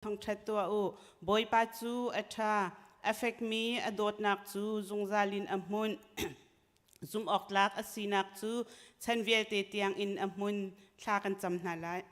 Thangṭhat tuah u. Bawipa cu a ṭha, a fekmi a dawtnak cu zungzal in a hmun. Zumhawktlak a sinak cu chan vialte tiangin a hmun. Thla kan cam hna lai.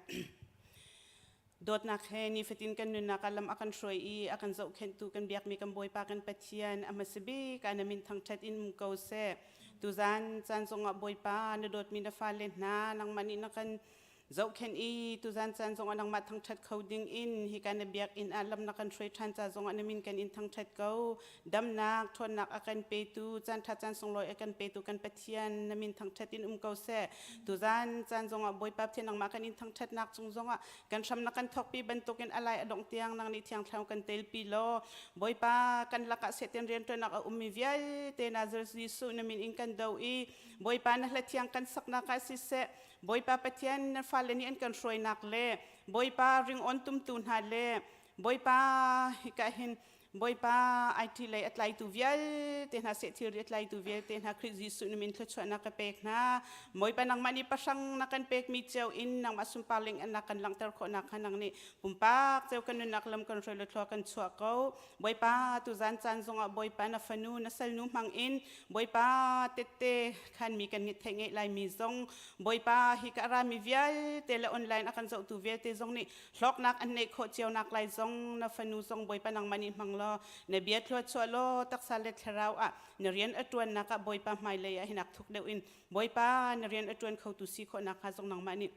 Dawtnak he nifatin kan nunnak ah lam a kan hruai i a kan zohkhenhtu kan biakmi kan Bawipa kan Pathian a hmasa bik ah na min thangṭhat in um ko seh. Tuzan caan zongah Bawipa na dawtmi na fale hna nangmah nih na kan Zohkhenh i tuzan caan zongah nangmah thangṭhat kho ding in hika na biakinn ah lam na kan hruai ṭhan ca zongah na min kan in thangṭhat ko. Damnak, ṭhawnnak a kan petu, caanṭha caan sunglawi a kan petu kan Pathian na min thangṭhat in um ko seh. Tuzan caan zongah Bawipa Pathian nangmah kan in thangṭhatnak cung zongah kan hram na kan thawkpi bantukin a lai a dongh tiang nang nih Thiang Thlarau kan telpi law Bawipa kan lakah Satan rianṭuannak a ummi vialte Nazareth Jesuh na min in kan do i Bawipa na hla thiang kan saknak ah siseh Bawipa Pathian na fale nih an kan hruainak le Bawipa ringawn tumtu hna le Bawipa hika hin Bawipa IT lei a tlaitu vialte hna seh thilri a tlaitu vialte hna Khrih Jesuh na min thluachuahnak ka pek hna. Bawipa nangmah nih pahrang na kan pekmi cio in nangmah sunpar ling na kan langhter khawhnak kha nang nih pumpak cio kan nunnak lam kan hruai lo thlua kan chuah ko. Bawipa tuzan caan zongah Bawipa na fanu na salnu hmang in Bawipa tette khanmi kan ngeih theih ngeih laimi zong Bawipa hi ka rami vialte le online a kan zohtu vialte zong nih hlawknak an neih khawh cio nak lai zong na fanu zong Bawipa nangmah nih hmang law na bia thlua chuah law taksa le thlarau ah na rian a tuannak ah Bawipa hmailei ah hinak thuk deuh in Bawipa na rian a tuan khotu si khawh nak hnga zong nangmah nih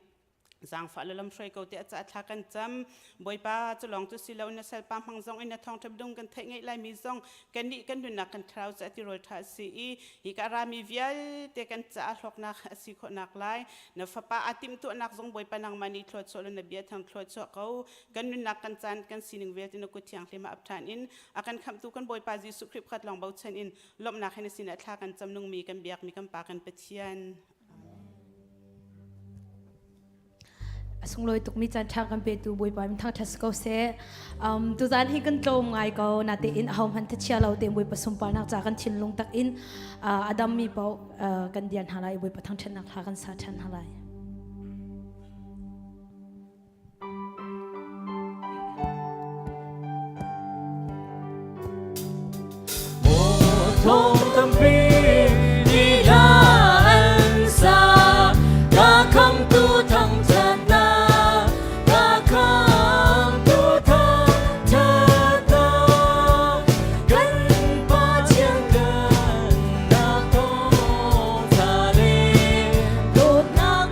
Zaangfah le lamhruai ko tiah ca thla kan cam. Bawipa cu lawng cu si lo na salpa hmang zong in na thawngṭha dung kan theih ngeih laimi zong kannih kan nunnak kan thlarau cu a tirawl ṭha a si i hi ka rami vialte kan caah hlawknak a si khawhnak lai na fapa aa timhtuahnak zong Bawipa nangmah nih thluachuah le na bia thang thluachuah ko kan nunnak kan caan kan sining vialte na kut thianghlim ah ap ṭhan in a kan khamhtu kan Bawipa Jesuh Khrih pakhat lawng bochan in lawmhnak he na sinah thla kan cam nungmi kan biakmi kan Pa kan Pathian. A sunglawi tukmi caan ṭha kan petu Bawipa min thangṭhat si ko seh. Um, tuzaan hi kan tlawm ngai ko natein aho hmanh thachia lo tein Bawipa sunparnak ca kan thinlung tak in uh, a dammi paoh uh, kan dian hna lai Bawipa thangṭhatnak hla kan sa ṭhan hna lai. Thong tampi ni hla an sa ka khamtu thangṭhatnak ka khamtu thangṭhatnak kan Pathian kan nak thawngṭha le dawtnak.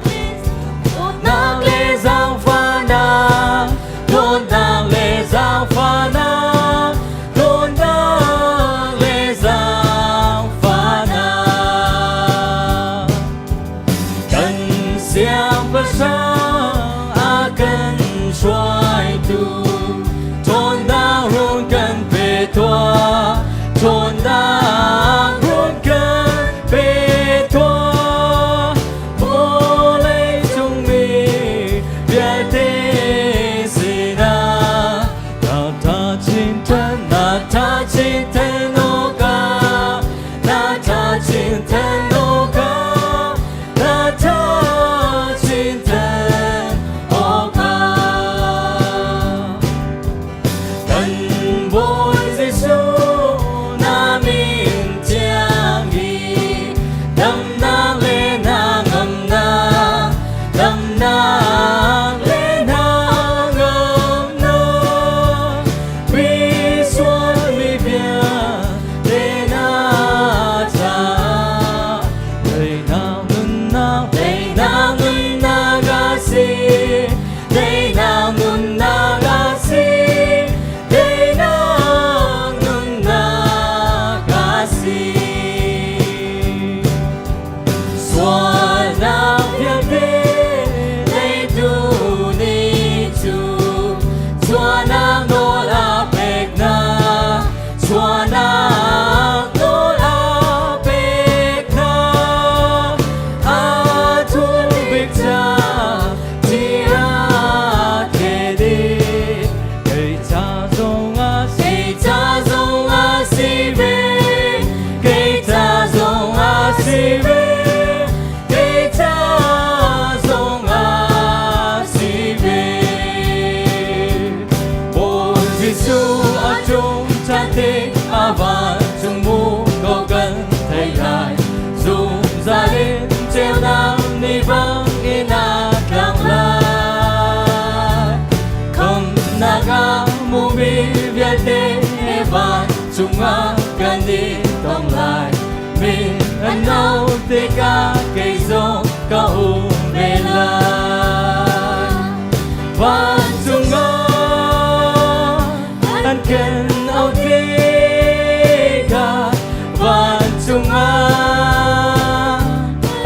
Jesuh a ṭum ṭhan tik a vancung muko kan thei lai. Zungzal in ceunak ni bang in a tlang lai. Khamhnak a hmumi vialte he vancung ah kan i tong lai. Mi an no tikah kei zong ka um ve lai. Vancung ah an kan auh tikah vancung ah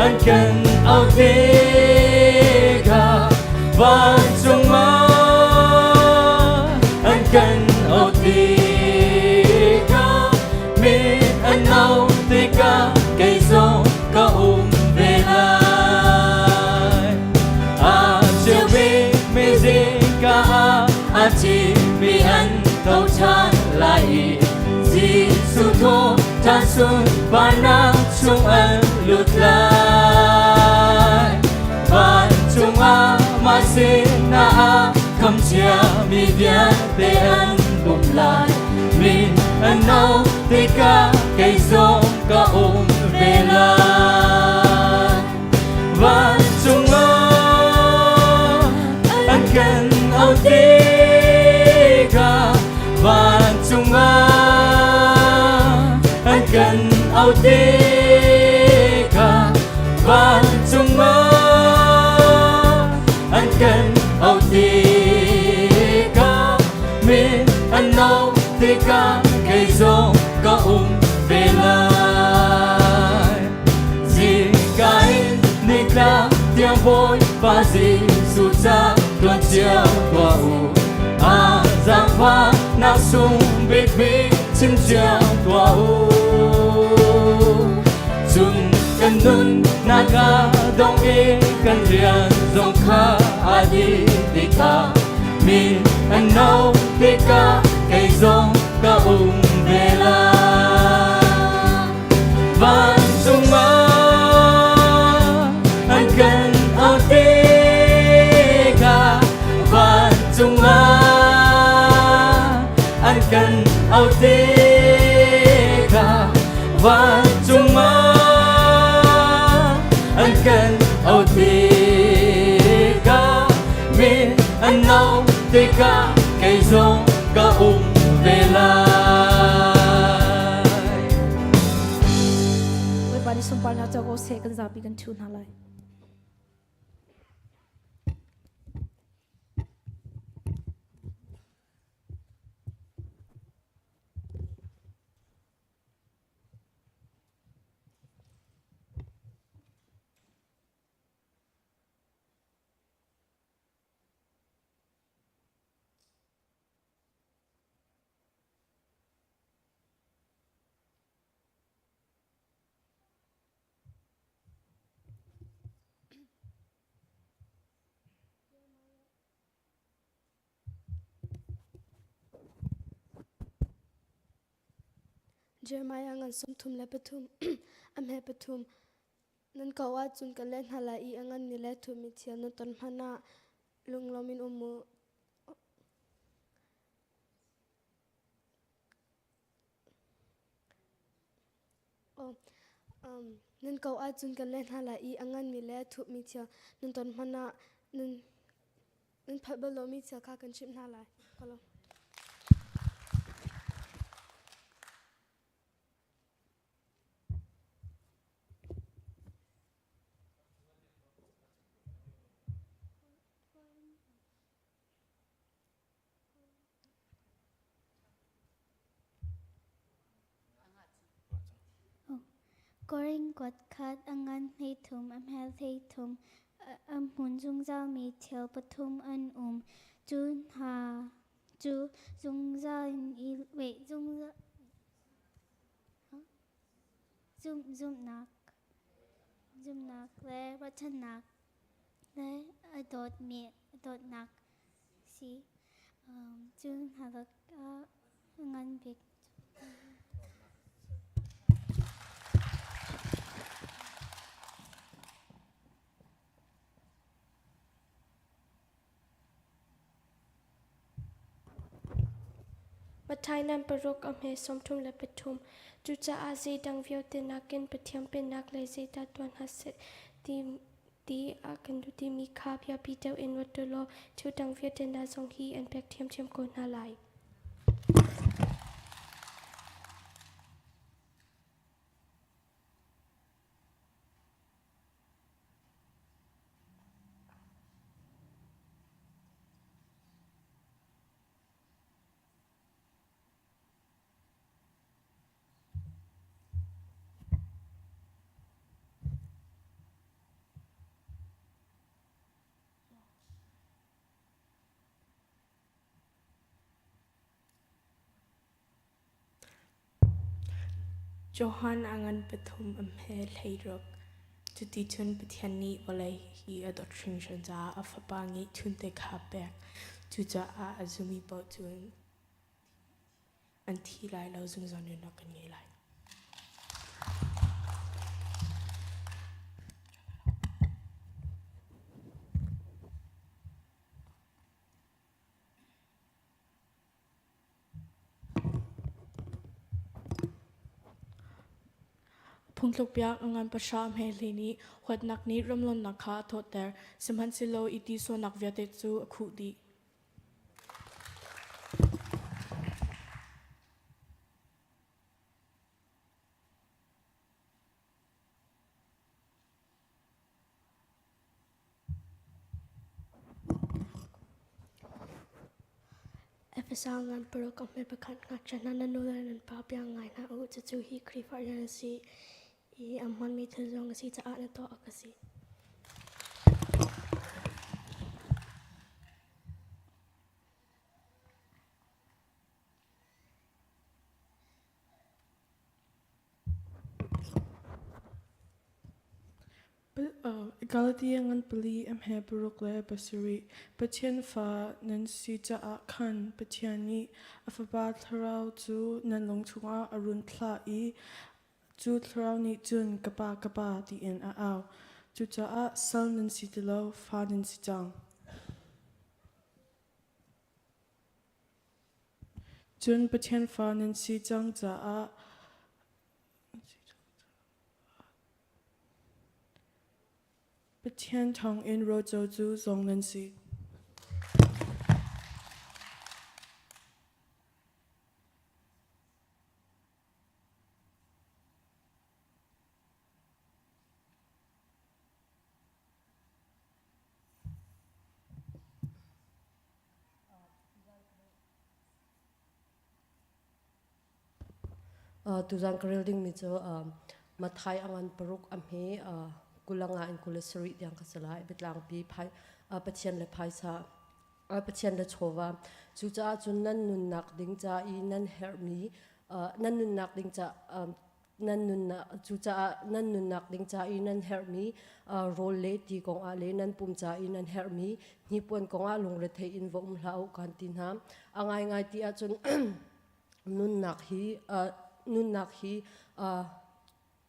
an kan auh tikah vancung ah an kan auh tikah min an auh tikah kei zong ka um ve lai. A ceubik mi zingka ah a cimi an tho ṭhan lai i Jesuh thawh ṭhan sunparnak chung an lut lai. Vancung ah mah sinah a khamcia mi vialte an um lai. Min an auh tikah kei zong ka um ve lai. Vancung ah an kan auh tikah vancung ah an kan auh tikah vancung ah an kan auh tikah min an auh tikah kei zong ka um ve lai. Zingka in nitlak tiang Bawipa Jesuh ca tuan cio tuah u. A zaangfahnak sung bikbik chim cio tuah u. Cun kan nunnak ah dong i kan rian zong kha a dih tikah mi an no tikah kei zong ka um ve lai. Vancung ah an kan auh tikah vancung ah an kan auh tikah vancung ah an kan auh tikah min an auh tikah kei zong ka um ve lai. Bawipa nih sunparnak co ko seh kan zapi kan ṭhu hna lai. Jeremiah ngan 33 a hme pathum nan ko ahcun kan leh hna lai i a nganmi le thumi thil nan ton hmanh ah lunglawm in um u. Nan ko ahcun kan leh hna lai i a nganmi le a thupmi thil nan ton hmanh ah nan phalh bal lomi thil kha kan chimh hna lai. Korin kuat khat a ngan hleithum a hmel hleithum a hmun zungzalmi thil pathum an um. Cu hna cu zungzal in i weh zungzal zumhnak zumhnak le ruahchannak le a dawtmi a dawtnak si. Cu hna lakah a ngan bik. Matthai ngan paruk a hme 33. Cucaah zeidang vialte nakin Pathian Pennak le zeidah tuah hna seh ti ti a kan duh timi kha biapi deuh in ruat u law thil dang vialte hna zong hi an pek ṭhiamṭhiam ko hna lai. Johan a ngan pathum a hme hleiruk. Cuticun Pathian nih vawlei hi a dawt hringhran caah a Fapa ngeihchunte kha a pek. Cucaah a zummi paoh cu an thi lai lo, zungzal nunnak kan ngei lai. Phungthlukpiak a ngan pahra hme hlei nih huatnak nih ramlonnak kha a thawhter, sihmanhsehlaw i ti sualnak vialte cu a khuh dih. Efesa ngan paruk a hme pakhat ngakchia hna nan nu le nan pa bia ngai hna u. Cucu hi Khrihfa rian a si i a hmanmi thil zong a si caah na tuah awk a si. Galatia ngan pali a hme paruk le pasarih Pathian fa nan si caah khan Pathian nih a Fapa Thlarau cu nan lung chungah a run thlah i cu Thlarau nih cun ka Pa, ka Pa tiin a au. Cucaah sal nan si ti lo, fa nan si cang. Cun Pathian fa nan si cang caah Pathian thawngin roco cu zawng nan si. Tuzan ka rel dingmi cu Matthai a ngan paruk a hme kulanga in 27 tiang ka si lai. Biatlangpi Pathian le phaisa Pathian le chawva. Cucaah cun nan nunnak ding ca i nan herhmi nan nunnak ding ca nan nunnak cucaah nan nunnak ding ca i nan herhmi rawl le ti kongah le nan pum ca i nan herhmi hnipuan kongah lungrethei in va um hlah u kan ti hna. A ngaingai ti ahcun nunnak hi nunnak hi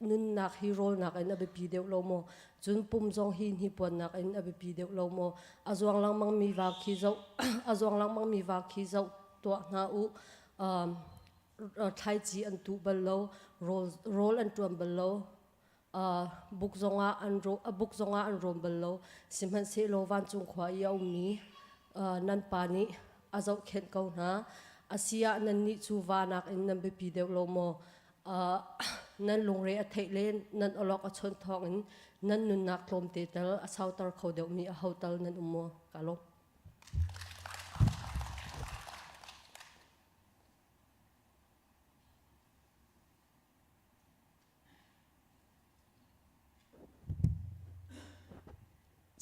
nunnak hi rawlnak in a biapi deuh lo maw cun pum zong hi hnipuannak in a biapi deuh lo maw a zuang lengmang mi va khi zoh a zuang lengmang mi va khi zoh tuah hna u thlaici an tuh bal lo rawl rawl an ṭuan bal lo buk zongah an buk zongah an rawm bal lo sihmanhsehlaw vancung khua i a ummi nan pa nih a zohkhenh ko hna asi ah nannih cu va nakin nan biapi deuh lo maw nan lungre a theih le nan awlok a chawnh thawngin nan nunnak tlawmte tal a sauter kho deuhmi aho tal nan um maw ka lawm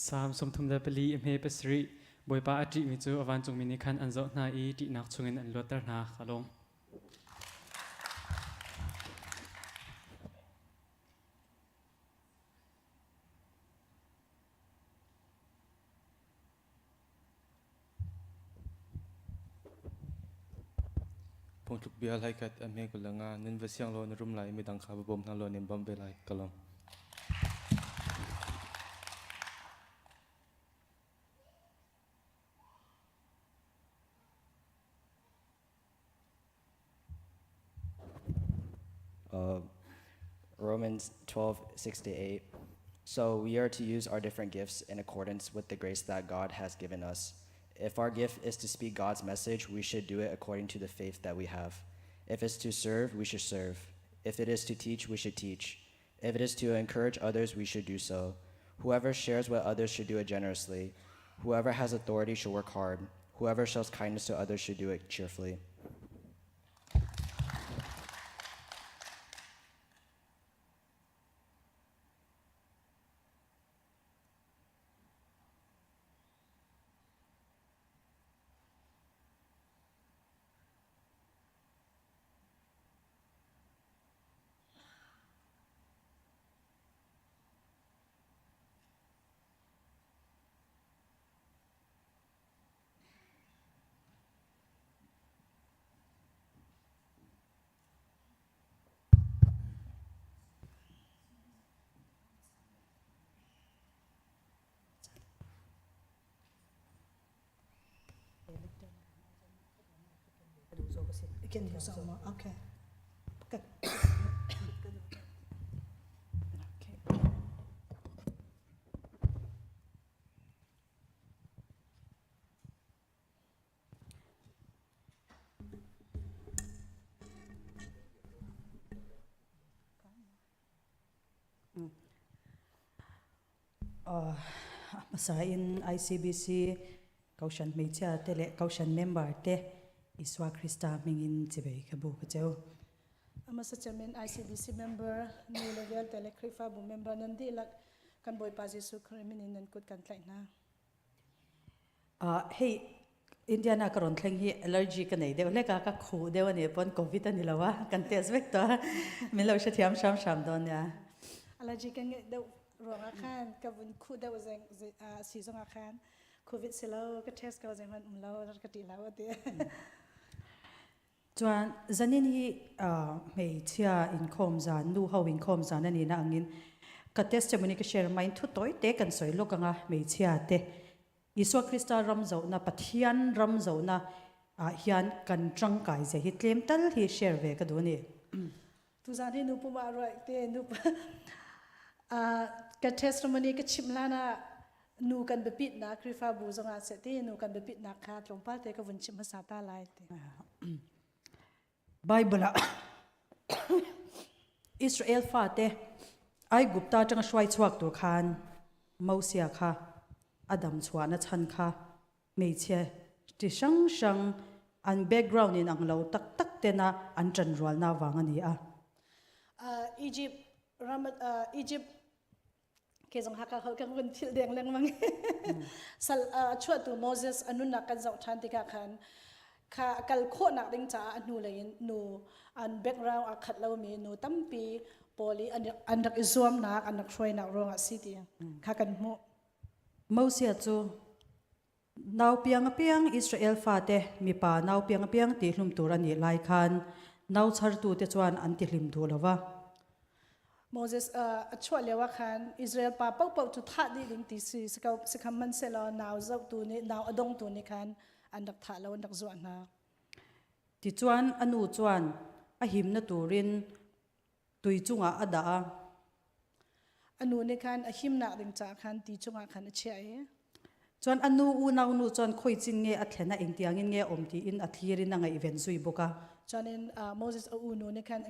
Salm 34 a hme pasarih Bawipa a ṭihmi cu a vancungmi nih khan an zoh hna i ṭihnak chungin an luatter hna. Ka lawm. Phungthluk bia hlai khat a hme kul le nga nan va siang law na rum lai midang kha va bawm hna law nan bawmh ve lai ka lawm. Romans 12, 6 to 8. So we are to use our different gifts in accordance with the grace that God has given us. If our gift is to speak God's message, we should do it according to the faith that we have. If it's to serve, we should serve. If it is to teach, we should teach. If it is to encourage others, we should do so. Whoever shares with others should do it generously. Whoever has authority should work hard. Whoever shows kindness to others should do it cheerfully. Okay. Hmasa in ICBC Kohhran hmeichhia te leh Kohhran member te Isua Krista hmingin chivei ka bu ka cheu. Hmasa chairman ICBC member nu le vialte le Khrihfabu member nan dihlak kan Bawipa Jesuh Khrih min in nan kut kan tlaih hna. Hei Indiana ka rawn thleng hi allergy ka nei deuh hlek a ka khuh deuh a nih pawn covid a ni lo a kan test vek tawh a min lo hrethiam hram hram dawn nia. Allergy ka ngeih deuh ruangah khan ka vun khuh deuh zeng si zongah khan covid si lo ka test ko zeihmanh um lo ka ṭih lo a ti. Chuan zanin hi hmeichhia inkhawm zan nu ho inkhawm zan a nihna angin ka testimony ka share hmain thu tawi te kan sawi lawk anga hmeichhia te Isua Krista ram zohna Pathian ram zohna ah hian kan tangkai zia hi tlem tal hi share ve ka duh a ni. Tuzan hi nu pumah ruai te nu ka testimony ka chimh hlan ah nu kan biapitnak Khrihfabu zongah seh ti nu kan biapitnak kha tlawmpal te ka vun chimh hmasa ta lai ti. Bible ah Israel fate Aigupta atanga hruai chhuak tur khan Mosia kha a dam chhuahna chhan kha hmeichhe chi hrang hrang an background in ang lo tak tak tena an ṭan rualna vang a ni a. Egypt ram Egypt ke zong haka hol kan vun thil deng lengmang sal chuahtu Moses a nunnak kan zoh ṭhan tikah khan kha kal khawhnak ding caah a hnu lei in nu an background a khat lomi nu tampi pawl i an rak i zuamnak an rak hruainak ruangah si ti kha kan hmuh. Moses cu nau piang piang Israel fate mipa nau piang piang ti hlum tur ani lai khan nau chartu te chuan an ti hlim duh lova. Moses a chuah lio ah khan Israel pa paohpaoh cu thah dih ding ti si sikham man sehlaw nau zohtu nih nau a dongtu nih khan an rak thah lo an rak zuah hna. Tichuan a nu chuan a himna turin tui chungah a dah a. A nu nih khan a himnak ding caah khan ti chungah khan a chiah i. Chuan a nu unau nu chuan khoi chin nge a thlen a engtiang in nge awm tiin a thlir in a ngaihven zui bawk a. Chuan in Moses a unu nih khan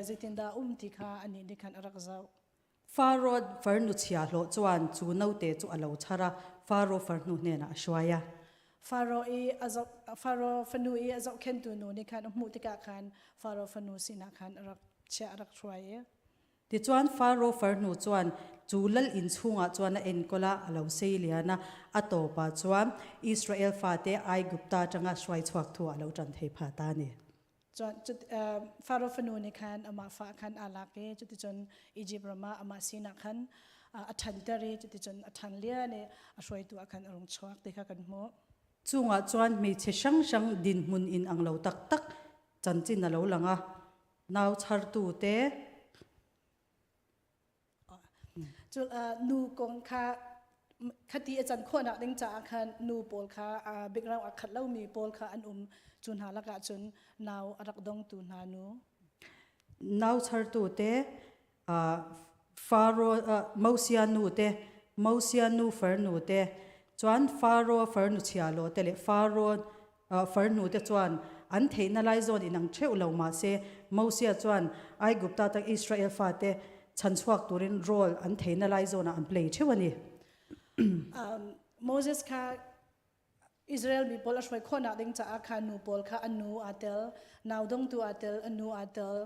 zeitindah a um ti kha anih nih khan a rak zoh. Faro farnu chhiahhlawh chuan chu naute chu a lo chhar a, Faro farnu hnenah a hruai a. Faro i a zoh Faro fanu i a zohkhentu nu nih khan a hmuh tikah khan Faro fanu sinah khan a rak chiah a rak hruai i. Tichuan Faro farnu chuan chu lal inn chungah chuan a enkawl a, a lo sei lian a, a tawpah chuan Israel fate Aigupta atanga hruai chhuak thu a lo tan thei phah ta a ni. Cun Faro fanu nih khan amah fa khan aa lak i cuticun Izipt ram ah amah sinah khan a ṭhanter i cuticun a ṭhan lian i a hruaitu ah khan a rung chuak ti kha kan hmuh. Chungah chuan hmeichhe hrang hrang dinhmun in ang lo taktak chanchin a lo lang a, nau chartu te. Cu nu kong kha khati a can khawhnak ding caah khan nu pawl kha background a khat lomi pawl kha an um cu hna lakah cun nau a rak dongtu hna nu. Nau chartu te Faro Mosia nu te Mosia nu farnu te chuan Faro farnu chia lo te le Faro farnu te chuan an theihna lai zawn inang theuh lo mahse Mosia chuan Aigupta tak Israel fa te chanchuak turin role an theihna lai zawn ah an play theuh ani. Moses kha Israel mi pawl a hruai khawhnak ding caah khan nu pawl kha an nu aa tel, nau dongtu aa tel, a nu aa tel,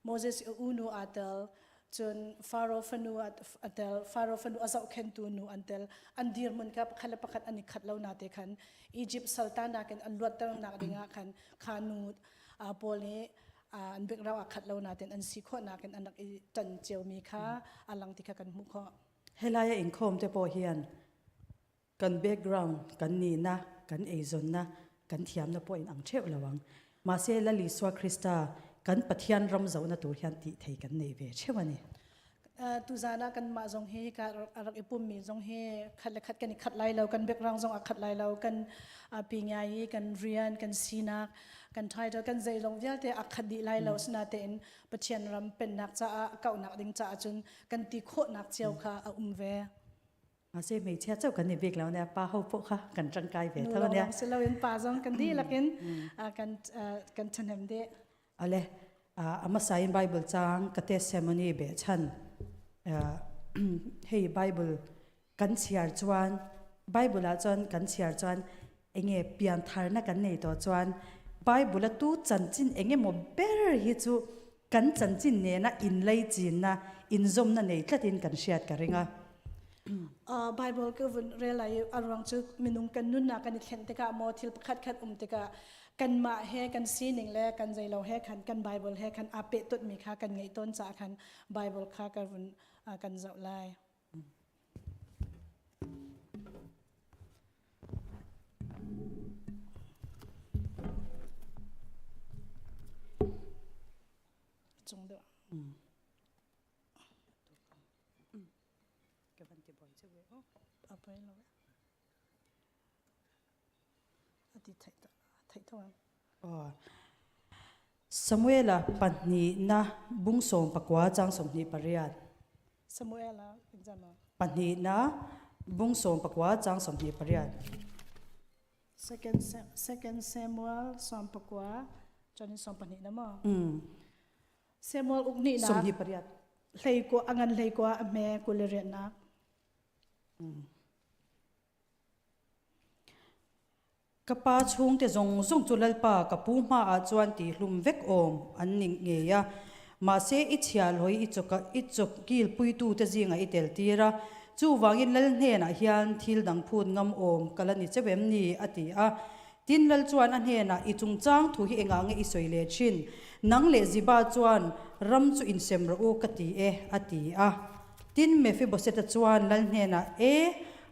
Moses i unu aa tel, cun Faro fanu a tel, Faro fanu a zohkhenhtu nu an tel. An dirhmun kha pakhat le pakhat an i khat lo na te khan Egypt saltan in an luatternak dingah khan kha nu pawl nih an background aa khat lo nain an si khawhnak in an rak i ṭan ciomi kha a lang ti kha kan hmuh khawh. Helai a inkhawm te pawh hian kan background kan nihna kan eizawnna kan thiamna pawh in ang theuh lo ang. Mahse Lal Isua Krista kan Pathian ram zohna tur hian tih thei kan nei ve theuh a ni. Tuzan ah kanmah zong hi ka rak i pummi zong hi khat le khat kan i khat lai lo, kan background zong a khat lai lo, kan pingai i kan rian, kan sinak, kan title, kan zeilong vialte a khat dih lai lo. Sinatein Pathian ram pennak caah kauhnak ding caah cun kan ti khawhnak cio kha a um ve. Mahse hmeichhia chauh kan ni bik lo nia pa ho pawh kha kan tangkai ve tho nia. Nu si loin pa zong kan dihlak in kan kan ṭhahnem dih. Ale amasa in Bible chang ka testimony be chan hei Bible kan chhiar chuan Bible ah chuan kan chhiar chuan enge pian tharna kan nei to chuan Bible a tu chanchin enge mo ber hi chu kan chanchin nena in lei chinna in zomna nei tlatin kan hriat ka ringa. Bible ka vun rel ai a ruang cu minung kan nunnak kan i thlen tikah maw thil pakhat khat um tikah kanmah he kan sining le kan zeilo he khan kan Bible he khan aa pehtawtmi kha kan ngeih tawn caah khan Bible kha ka vun kan zoh lai. Cung deuh. Samuela pahnihna bung sawm pakua chang 28. Samuela pahnihna bung sawm pakua chang 28. Second Second Samuel sawm pakua chon sawm pahnih na mo. Samuel uk nih nak 28. Hlei ko angan hlei ko a hme 28 nak. Ka pa chhungte zawng zawng chu Lalpa ka pu hmaah chuan tihhlum vek awm an ni ngei a, mahse i chhialhawi i chawk i chawkkil puitute zingah i tel tir a, chuvangin Lal hnenah hian thil dang phut ngam awm ka la ni cheu em ni? a ti a. Tin, Lal chuan a hnenah, I chungchang thu hi engah nge i sawi leh thin? Nang leh Ziba chuan ram chu insem rawh u ka ti e, a ti a. Tin, Mephibosheth-a chuan Lal hnenah, E!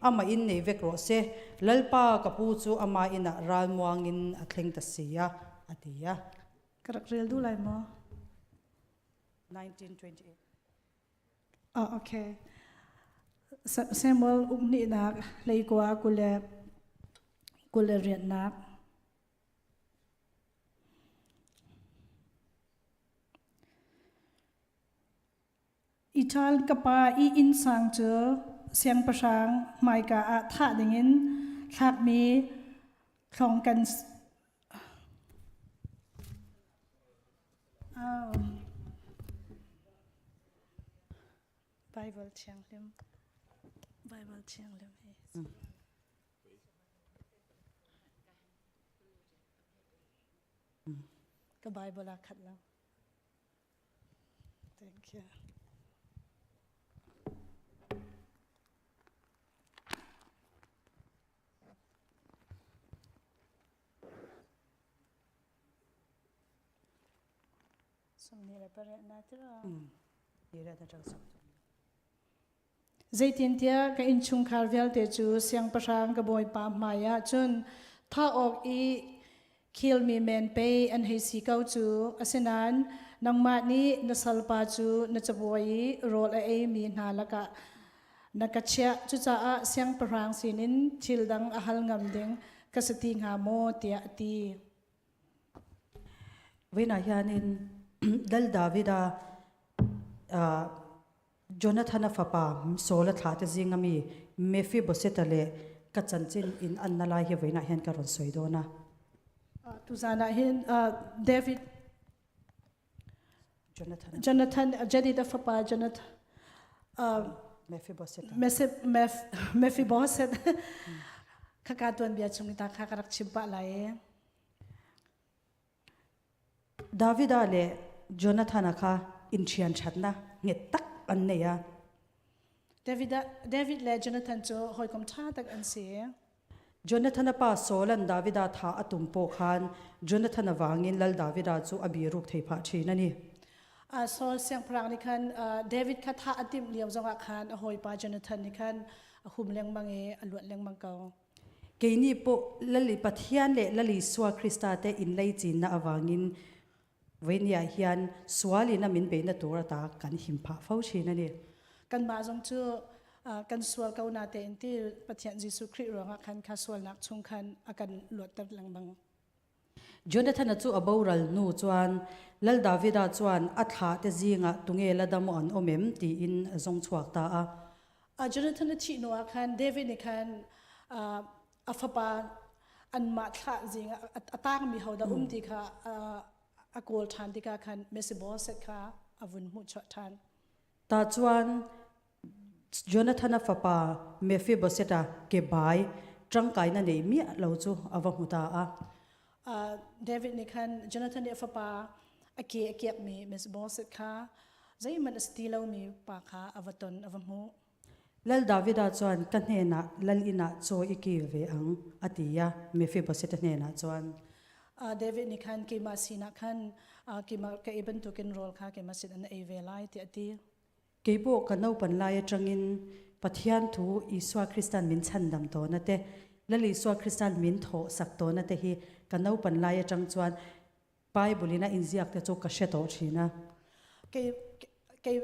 Amah in nei vek rawh se, Lalpa ka pu chu ama inah ralmuangin a thleng ta si a, a ti a. Ka rak rel duh lai maw? 1928. Oh, okay. Samuel uknihnak hleikua kule kule rianhnak. Ital ka pa i innsang cu siangpahrang hmaika ah thah dingin thlakmi thlong kan Oh. Bible thianghlim Bible thianghlim hi. Ka Bible ah khat lo. Thank you. Zeitintiah ka innchungkhar vialte cu siangpahrang ka bawipa hmaiah cun thah awk i khilmi men pei an hei si ko cu. Asinain nangmah nih na salpa cu na cabuai i rawl a eimi hna lakah na ka chiah. Cucaah siangpahrang sinin thil dang a hal ngam ding ka si ti hnga maw tiah a ti. Vawiin ah hianin. Lal Davida Jonathan-a fapa Saul a thlah te zing ami Mephibosheth-a le ka chanchin in an na lai hi vawiinah hian ka rawn sawi dawn a. Tuzan ah hin David Jonathan Jonathan Jedida fapa Jonathan Mephibosheth Mephibosheth khaka tuanbia chung ta kha ka rak chim pah lai. Davida le Jonathan-a kha inṭhian ṭhatnak nget tak an nei a. David, David le Jonathan cu hawikom ṭha tak an si. Jonathan-a pa Saul-a'n Davida thah a tum pawh khan Jonathan-a vangin Lal Davida cu a biruk thei phah ṭhin a ni. Saul siangpahrang nih khan David kha thah a timh lio zongah khan a hawipa Jonathan nih khan a hum lengmang i a luat lengmang ko. Keini pawh Lali Pathian le Lal Isua Krista te inleicinna avangin Veinia hian sual in a min beihna tur ata kan him phah fo thin a ni. Kanmah zong cu kan sual ko na tein ti Pathian Jesuh Khrih ruangah khan kha sualnak chung khan a kan luatter lengmang. Jonathan-a chu a boral hnu chuan Lal Davida chuan a thlah te zingah tunge la dam an awm em tiin a zawng chhuak ta a. Jonathan a thih hnuah khan David nih khan a fapa anmah thlah zing a tangmi hodah um ti kha a kawl ṭhan tikah khan Mephibosheth kha a vun hmuhchuah ṭhan. Ta chuan Jonathan a fapa Mephibosheth a ke bai ṭangkaina nei miah lo cu a va hmu ta a. David nih khan Jonathan nih a fapa a ke a kiakmi Mephibosheth kha zeihmanh a si ti lomi pa kha a va ton a va hmuh. Lal Davida chuan ka hnenah lal inah chaw i kil ve ang, a ti a, Mephibosheth-a hnenah chuan. David nih khan keimah sinah khan keimah ka ei bantukin rawl kha keimah sin an ei ve lai tiah a ti. Kei pawh ka naupan lai atangin Pathian thu Isua Kristan min chhandam tawna te, Lal Isua Kristan min thawh sak tawna te hi ka naupan lai atang chuan Bible in a inziak te chu ka hre tawh thin a. Kei kei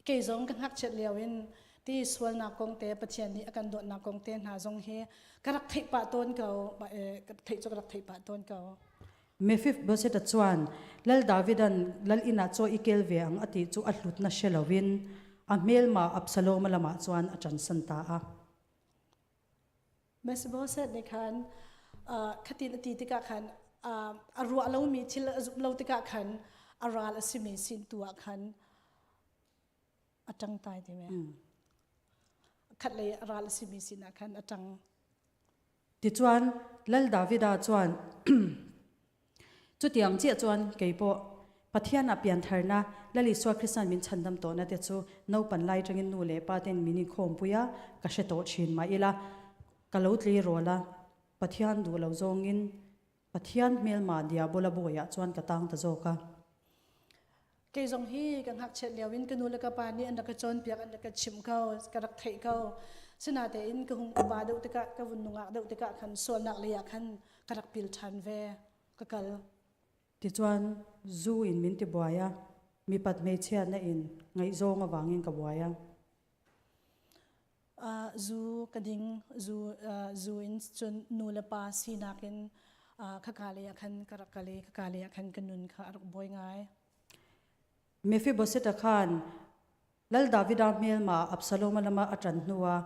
Kei zong ka ngakchiat lio in ti sualnak kong te Pathian nih a kan dawtnak kong te hna zong hi ka rak theih pah tawn ko ka theih cu ka rak theih pah tawn ko. Mephibosheth chuan Lal Davidan lal inn ah chaw i kel ve ang a ti chu a hlutna hre loin a hmelma Absalom lamah chuan a ṭansan ta a. Mephibosheth nih khan khatin a ti tikah khan a ruah lomi thil a zumh lo tikah khan a ral a simi sin tu ah khan a ṭang tai ti me. Khat lei a ral a simi sin ah khan a ṭang. Tichuan Lal Davida chuan Chutiang chiah chuan kei pawh Pathian ah piantharna Lal Isua Kristan min chhandam tawhna te chu naupan lai atangin nu leh pa ten min inkhawmpui a, ka hre tawh thin mah ila ka lo tleirawl a, Pathian duh lo zawngin Pathian hmelma diabola bawiah chuan ka tang ta zawk a. Kei zong hi ka ngakchiat lio in ka nu le ka pa nih an rak ka cawnpiak an rak ka chimh ko ka rak theih ko sinatein ka hung upa deuh tikah ka vun nungak deuh tikah khan sualnak lei ah khan ka rak pil ṭhan ve ka kal Tichuan zu in min ti buai a mipat hmeichhiatna in ngaihzawng avangin ka buai a. Zu ka ding zu zu in cun nu le pa sinak in khaka lei ah khan ka rak kal i khaka lei ah khan ka nun kha a rak buai ngai. Mephibosheth khan Lal Davida hmelma Absalom lama a ṭan hnuah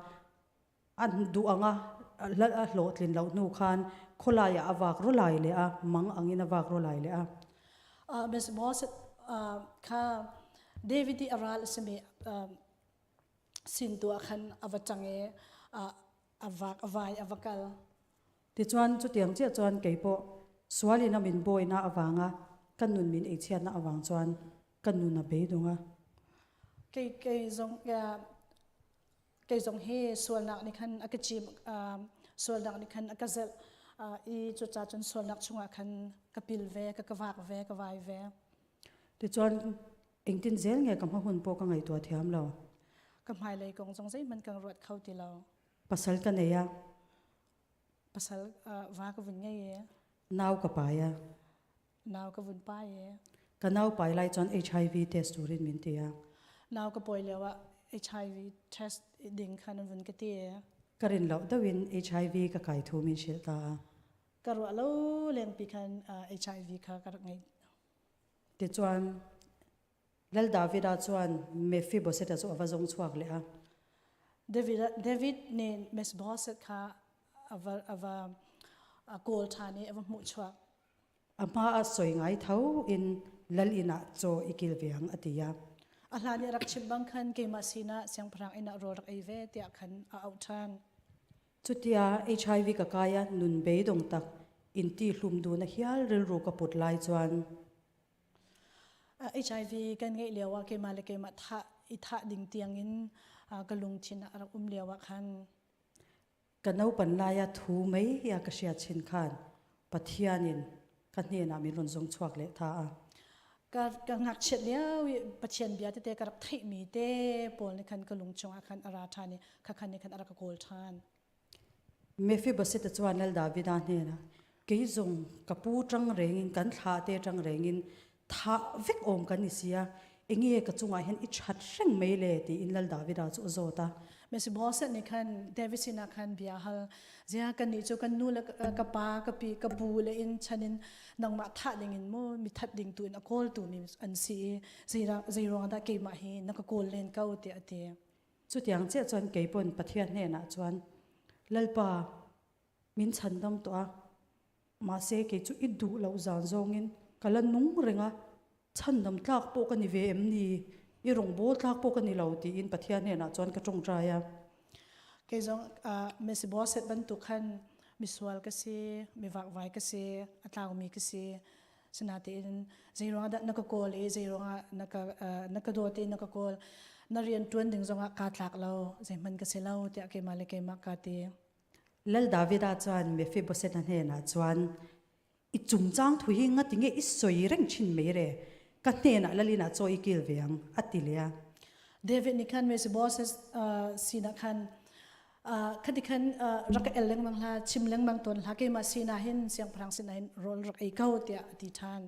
an duh anga a hlawhtlin loh hnu khan khawlai ah a vak ro lai leh a mang angin a vak ro lai leh a. Mephibosheth kha David i a ral a simi sin tu ah khan a va cang i a vak a vai a va kal. Tichuan chutiang chiah chuan kei pawh sualin a min bawina avanga ka nun min eichhiatna avang chuan ka nun a beidung a. Kei kei zong kei zong hi sualnak nih khan a ka cim sualnak nih khan a ka zelh i cucaah cun sualnak chungah khan ka pil ve ka ka vak ve ka vai ve. Tichuan engtin zel nge ka hma hun pawh ka ngaihtuah thiam lo. Ka hmailei kong zong zeihmanh kan ruat kho ti lo. Pasal ka nei a. Pasal va ka vun ngei e. Nau ka pai a. Nau ka vun pai e. Ka nau pai lai chuan HIV test turin min ti a. Nau ka pawi lio ah HIV test ding khan an vun ka ti e. Ka rin loh deuhin HIV ka kai thu min hrilh ta a. Ka ruah lo lengpi khan HIV kha ka rak ngei. Tichuan Lal Davida chuan Mephibosheth-a chu a va zawng chhuak leh a. David David nih Mephibosheth kha a va a va a kawl ṭhan i a va hmuh chuak. A hma a sawi ngai tho in lal inah chaw i kil ve ang a ti a. A hlan i a rak chimh bang khan keimah sinah siangpahrang inn ah rawl rak ei ve tiah khan a auh ṭhan. Chutia HIV ka kai a nun beidawng tak inti hlum duhna hial rilru ka put lai chuan. HIV kan ngeih lio ah keimah le keimah thah i thah ding tiangin ka lungthin ah a rak um lio ah khan. Ka naupan laia thu mai a ka hriat chin khan Pathianin ka hnenah min rawn zawng chhuak leh ta a. Ka ka ngakchiat lio i Pathian bia tete ka rak theihmi te pawl nih khan ka lung chungah khan a ra ṭhan i khakhan nih khan a rak ka kawl ṭhan. Mephibosheth chuan Lal Davida hnenah kei zong ka pu ṭang rengin kan thlah te ṭang rengin thah vek awm kan ni sia enge ka chungah hian i that reng mai le tiin Lal Davida chu a zawt a. Mephibosheth nih khan David sinah khan bia hal zia kan nih cu kan nu le ka pa ka pi ka pu le in chan in nangmah thah ding in mu mi that ding tu in a kawl tu mi an si i zei ruang dah keimah hi na ka kawl len ko tiah a ti. Chutiang chiah chuan keipawn Pathian hnenah chuan Lalpa min chhandam tawh a, mahse kei chu i duh loh zan zawngin ka la nung reng a, chhandam tlak pawh ka ni ve em ni, i rawngbâwl tlak pawh ka ni lo tiin Pathian hnenah chuan ka ṭawngṭai a. Kei zong Mesiboset bantuk khan misual ka si, mivakvai ka si, a tlaumi ka si. Sinain zeiruangah dah na ka kawl i zeiruangah na ka na ka dawt i na ka kawl na rian ṭuan ding zongah kaa tlak lo zeihmanh ka si lo tiah keimah le keimah kaa ti. Lal Davida chuan Mephibosheth hnenah chuan i chungchang thu hi ngatinge i sawi reng thin mai re ka hnenah lalin ah chaw i kil ve ang a ti leh a. David nih khan Mephibosheth sinah khan khati khan rak ka el lengmang hla chim lengmang tawn hla keimah sinah hin siangpahrang sinah hin rawl rak ei ko tiah a ti ṭhan.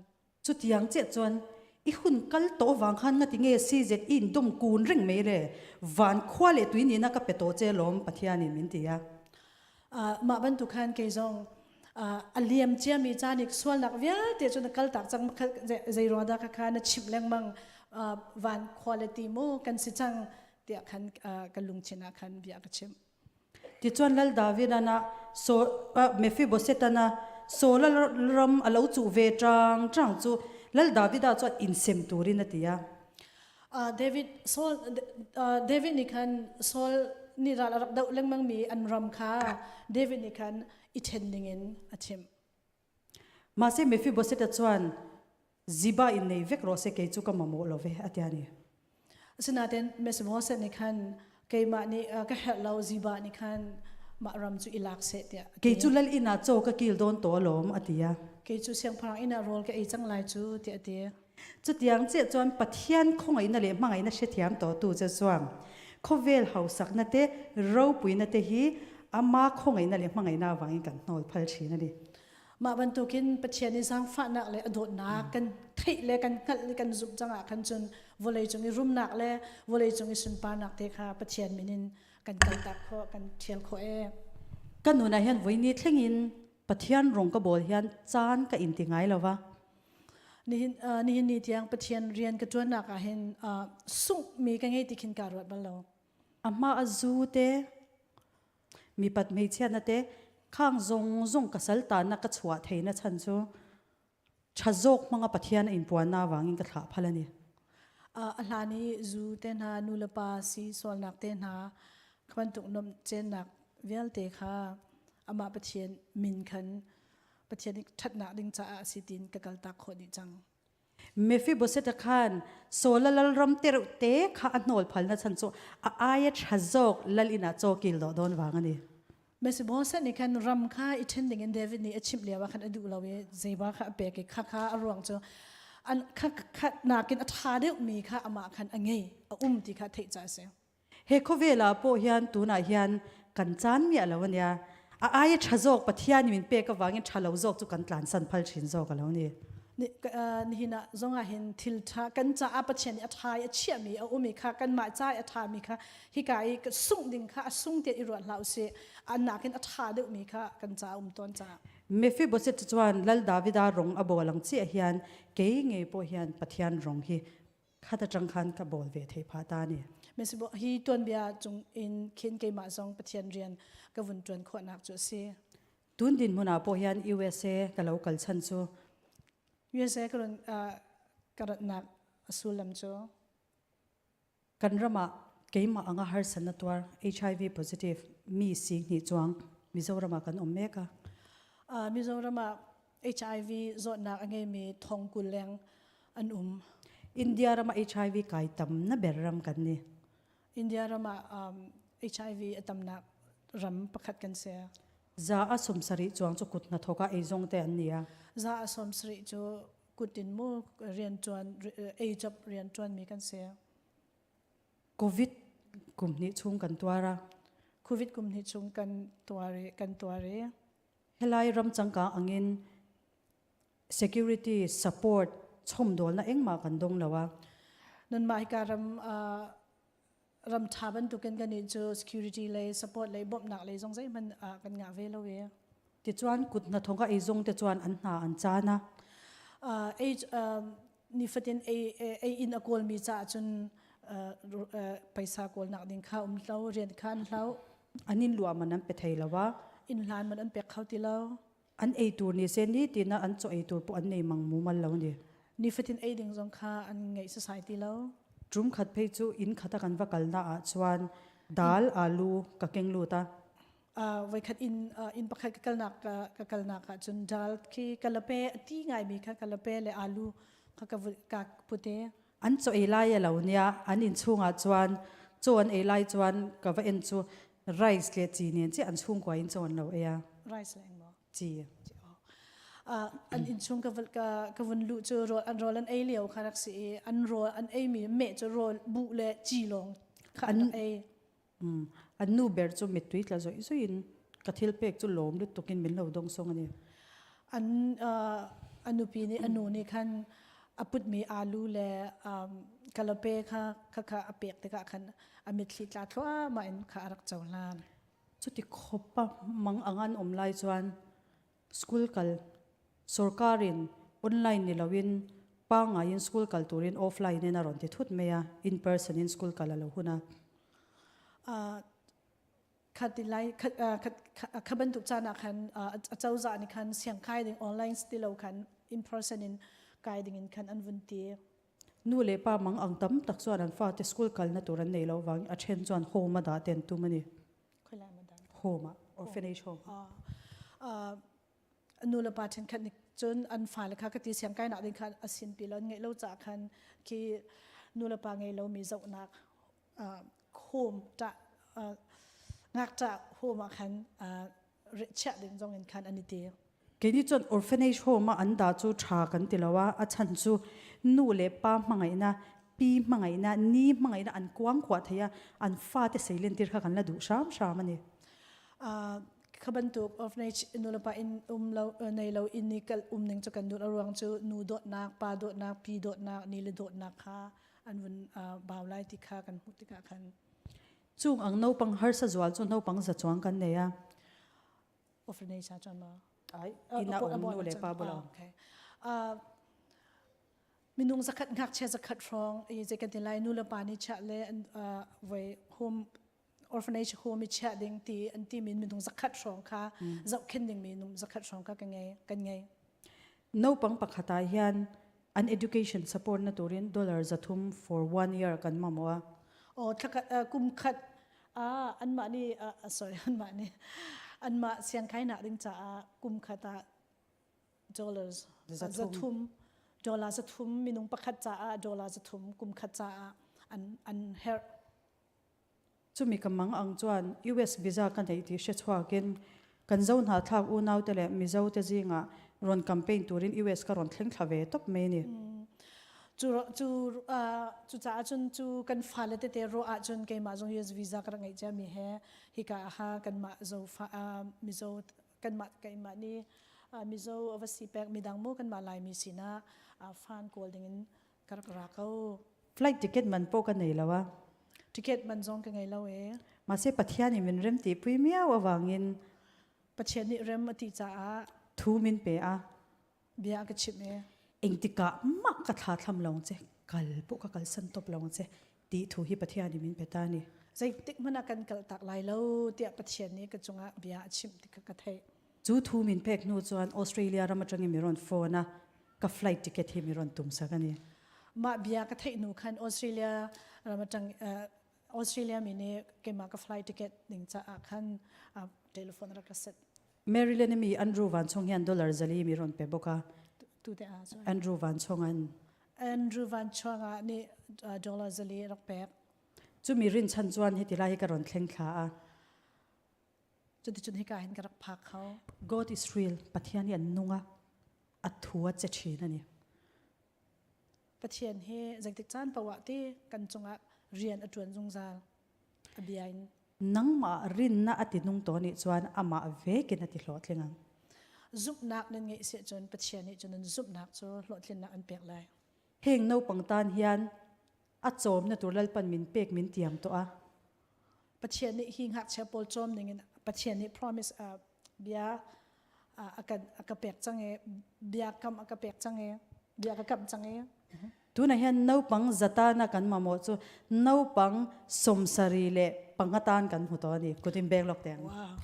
Chutiang chiah chuan i hun kal tawh vang khan ngati nge CZ i in dum kun reng mai le van khua leh tui nihna ka pe tawh che lawm Pathian in min ti a. Mah bantuk khan kei zong a liam ciami caan i sualnak vialte cu na kal tak cang zei ruang dah kha na chimh lengmang van quality mu kan si cang tiah khan ka lungthin ah khan bia ka chimh. Tichuan Lal David ana so Mephibosheth ana Saul ram a lo chuh ve ṭang ṭang chu Lal Davida chuan insem turin a ti a. David Saul David nih khan Saul nih ral a rak doh lengmang mi an ram kha David nih khan i ṭhen dingin a chimh. Mahse Mephibosheth chuan Ziba in nei vek rawh se kei chu ka mamawh lo ve a ti a ni. Asinain Mephibosheth nih khan keimah nih ka herh lo Ziba nih khan mah ram cu i lak seh tiah a ti. Kei cu lal inn ah caw ka kil dawn tawh alawm a ti a. Kei cu siangpahrang inn ah rawl ka ei cang lai cu tiah a ti. Chutiang chiah chuan Pathian khawngaihna leh hmangaihna hrethiam tawhtu che chuan khawvel hausakna te ropuina te hi ama khawngaihna leh hmangaihna avangin kan hnawl phal thin a ni. Mah bantukin Pathian i zaangfahnak le a dawtnak kan theih le kan hngalh le kan zumh cang ah khan cun vawleicung i rumnak le vawleicung i sunparnak te kha Pathian min in kan kaltak khawh kan ṭhial khawh ee. Ka nun ah hian voini thlengin Pathian rong ka bawl hian caan ka in ti ngai lo va. Nihin nihin ni tiang Pathian rian ka ṭuannak ah hin sunghmi ka ngei ti khin kaa ruat bal lo. A hma a zu te mipat hmeichhiatna te khang zong zong ka sal tanna ka chhuah theihna chan chu tha zawk hmanga Pathian a inpuanna avangin ka thlah phal a ni. A hlan i zu te hna nu le pa si sualnak te hna kha bantuk nom cennak vialte kha amah Pathian min khan Pathian nih ṭhatnak ding caah a si tiin ka kaltak khawh dih cang. Mephibosheth khan Saul lalram te reuh te kha a hnawl phalna chan chu a aia tha zawk lal inn ah chaw kil dawh dawn vang a ni. Mephibosheth nih khan ram kha i ṭhen ding in David nih a chimh lio ah khan a duh lo i zeiba kha a pek i kha kha a ruang cu an kha kha nakin a ṭha deuhmi kha amah khan a ngei a um ti kha theih ca a si. He khawvel ah pawh hian tunah hian kan caan miah lo ania. A aia tha zawk Pathian min pek avangin tha lo zawk chu kan tlansan phal thin zawk a lo ni. Nihin ah zongah hin thil tha kan caah Pathian nih a tha i a chiahmi a um i kha kanmah ca i a thami kha hika i sungh ding kha a sung tiah i ruat hlah usih. An nakin a tha deuhmi kha kan caah um tawn caah. Mephibosheth chuan Lal Davida rong a bawl ang chiah hian kei ngei pawh hian Pathian rong hi khat atang khan ka bawl ve thei phah ta ni. Mesibo hi tuanbia cung in khin keimah zong Pathian rian ka vun ṭuan khawhnak cu a si. Tun dinhmun ah pawh hian USA ka lo kal chan cu USA ka run ka ratnak a sullam cu Kan ram ah keimah anga harsatna tuar HIV positive mi sihni chuang Mizoram ah kan um mek a. Mizoram ah HIV zawtnak a ngeimi thong 20 leng an um. India ram ah HIV kai tam na ber ram kan ni. India ram ah HIV a tamnak ram pakhat kan si. 170 chuang cu kut hnathawk ah eizong te an ni a. 170 cu kutin mu rianṭuan ei job rianṭuan mi kan si. Covid kum hnih chung kan tuar a. Covid kum hnih chung kan tuar i kan tuar i. Helai ram changkang angin security support chomdawlna engmah kan dong lo a. Nanmah hika ram ram ṭha bantukin kan nih cu security lei support lei bawmhnak lei zong zeihmanh kan ngah ve lo i. Tichuan kut hnathawk a eizong te chuan an hna an caan a. Ei nifatin ei ei in a kawlmi caah cun paisa kawlnak ding kha um hlo rian kha an hlo. An in luah man an pe thei lo a. Inn hlan man an pek kho ti lo. An ei tur ni se ni tina an chaw ei tur pawh an nei mang mumal lo ni. Nifatin ei ding zong kha an ngeih sasai ti lo. Tum khat phei cu inn khat a kan va kalna ah chuan dal alu ka keng lut a. Voikhat inn inn pakhat ka kalnak ka kalnak ah cun dal khi kalape a ti ngaimi kha kalape le alu kha ka ka pute. An chaw ei lai a lo nia an in chungah chuan chaw an ei lai chuan ka va en chu rice le chi nen chi an chhungkua in chaw an lo ei a. Rice le engmaw? Chi. An inn chung ka ka ka vun luh cu rawl an rawl an ei lio kha rak si i an rawl an ei mi meh cu rawl buh le ci lawng kha an rak ei. An nu ber cu mittui tla zoi zoi in ka thil pek cu lawm lutuk in min lo dong song ani. An a nupi nih a nu nih khan a putmi alu le kalape kha kha kha a pek tikah khan a mitthli tla thluahmah in kha a rak cohlan. Cuti khopa mang angan um lai chuan school kal sorkar in online ni loin pa ngai in school kal turin offline in a ron ti thut mai a in person in school kal a lo huna. Khat lai kha bantuk caan ah khan acozah nih khan siangkai ding online ti lo khan in person in kai ding in khan an vun ti. Nu le pa mang ang tam tak chuan an fate school kal na tur an nei lo wang a then chuan home a dah ten tum ani. Home ah orphanage home. Nu le pa then khat nih cun an fale kha ka ti siangkai nak ding khan a sin pi lo ngeih lo ca khan khi nu le pa ngei lo mi zohnak home ta ngakṭah home ah khan chiah ding zong in khan an i ti. Keini chuan orphanage home a an dah cu ṭha kan ti lo a, a chan cu nu le pa hmangaihna, pi hmangaihna, ni hmangaihna an kuang kuah thei a, an fate seilen tir kha kan la duh hram hram a ni. Kha bantuk orphanage nu le pa in um lo nei lo in i kal um ning cu kan duh a ruang cu nu dawtnak, pa dawtnak, pi dawtnak, ni le dawtnak kha an vun bau lai ti kha kan hmuh tikah khan Chung ang naupang harsa zual cu naupang za chuang kan nei a. Orphanage ah chuan ma? Ai, ina um nu le pa bula. Okay. Minung zakhat ngakchia zakhat hrawng i zei kan ti lai nu le pa nih chiah le voi home orphanage home i chiah ding ti an ti mi minung zakhat hrawng kha zohkhenh ding mi minung zakhat hrawng kha kan ngei kan ngei. Naupang pakhat ah hian an education support na turin dollar 300 for one year kan mamawh a. Oh thlakhat kum khat ah anmah nih sorry anmah nih anmah siangkhainak ding caah kum khat ah dollars 300 dollar 300 minung pakhat caah dollar 300 kum khat caah an an herh. Chumi ka mang ang chuan US visa ka nei tih hre chhuakin kan zo hnahthlak unau te leh Mizo te zingah rawn campaign turin US ka rawn thleng thla ve tawp mai ni. Cu cu cucaah cun cu kan fale tete ruah ahcun keimah zong US visa ka rak ngeih ciami he hika aha kanmah zo fa Mizo kanmah keimah nih Mizo a va si pek midang mu kanmah Laimi sinah fan kawl dingin ka rak ra ko. Flight ticket man pawh ka nei lo a. Ticket man zong ka ngei lo e. Mahse Pathian in min rem ti pui miau awangin Pathian nih rem a ti caah. Thu min pe a. Bia ka chimh e. Engtikah mah ka thla thlam lawng che kal pawh ka kalsan tawp lawng che ti thu hi Pathian nih min pe ta ni. Zeitik hmanh ah kan kal tak lai lo tiah Pathian nih ka cungah bia a chimh ti kha ka theih. Cu thu min pek hnu chuan Australia ram atangin mi rawn phone a ka flight ticket hi mi rawn tum sak ani. Mah bia ka theih hnu khan Australia ram atang Australia mi nih keimah ka flight ticket ding caah khan telephone rak ka set. Maryland mi Andrew Van Chong hian dollar zali mi rawn pe bawk a. Tu te ah sorry. Andrew Van Chong an. Andrew Van Chong ah nih dollar zali rak pek. Cu mi rin chan chuan hiti lai hi ka rawn thleng thla a. Cuticun hika hin ka rak phak kho. God is real. Pathian hi an nung a. A thu a che thin ani. Pathian hi zeitik caan paoh ah ti kan cungah rian a ṭuan zungzal. A bia in. Nangmah rinnak a ti nung to nih cun amah vekin a ti hlawhtling ang. Zumhnak nan ngeih si cun Pathian nih cun nan zumhnak cu hlawhtlinnak an pek lai. Heng naupang tan hian a cawm na tur lalpan min pek min tiam to a. Pathian nih hi ngakchia pawl cawm dingin Pathian nih promise uh, bia a kan a ka pek cang i bia kam a ka pek cang i bia ka kam cang i Tuna hian naupang zatana kan mamawh chu naupang 70 le pangatan kan hmu to ani kutin bek lok teng. Wow.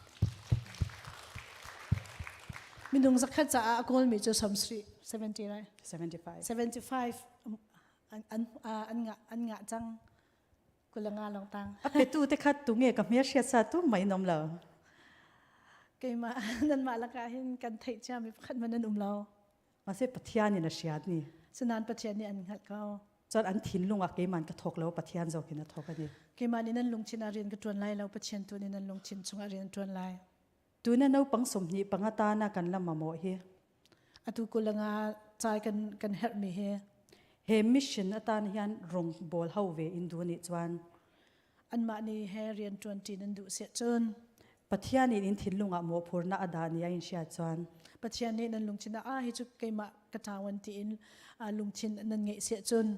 Minung zakhat caah a kawlmi cu 70 70 right? 75. 75 an an an ngah an ngah cang kulanga long tang a petu te khat tu nge ka hmel hriat sa tu mai nom lo keimah nan mah lakah hin kan theih cia mi pakhat man an um lo mase pathian in a hriat ni sinan pathian nih an hngalh ko cun an thinlung ah keiman ka thok lo pathian zokin a thok ani keimah nih nan lungthin ah rian ka tuan lai lo pathian tu nih nan lungthin chungah rian tuan lai tuna naupang 25 ta na kan la mamawh hi Atu kulanga chai kan kan herh mi hi he mission atan hian rong bol ho ve in du ni chuan anmah nih he rian ṭuan ṭi nan duh siah cun Pathian in in thinlung ah mawhphurnak a dah ni a in hriat chuan Pathian nih nan lungthin ah ah hi cu keimah ka ṭawan tiin lungthin nan ngeih siah cun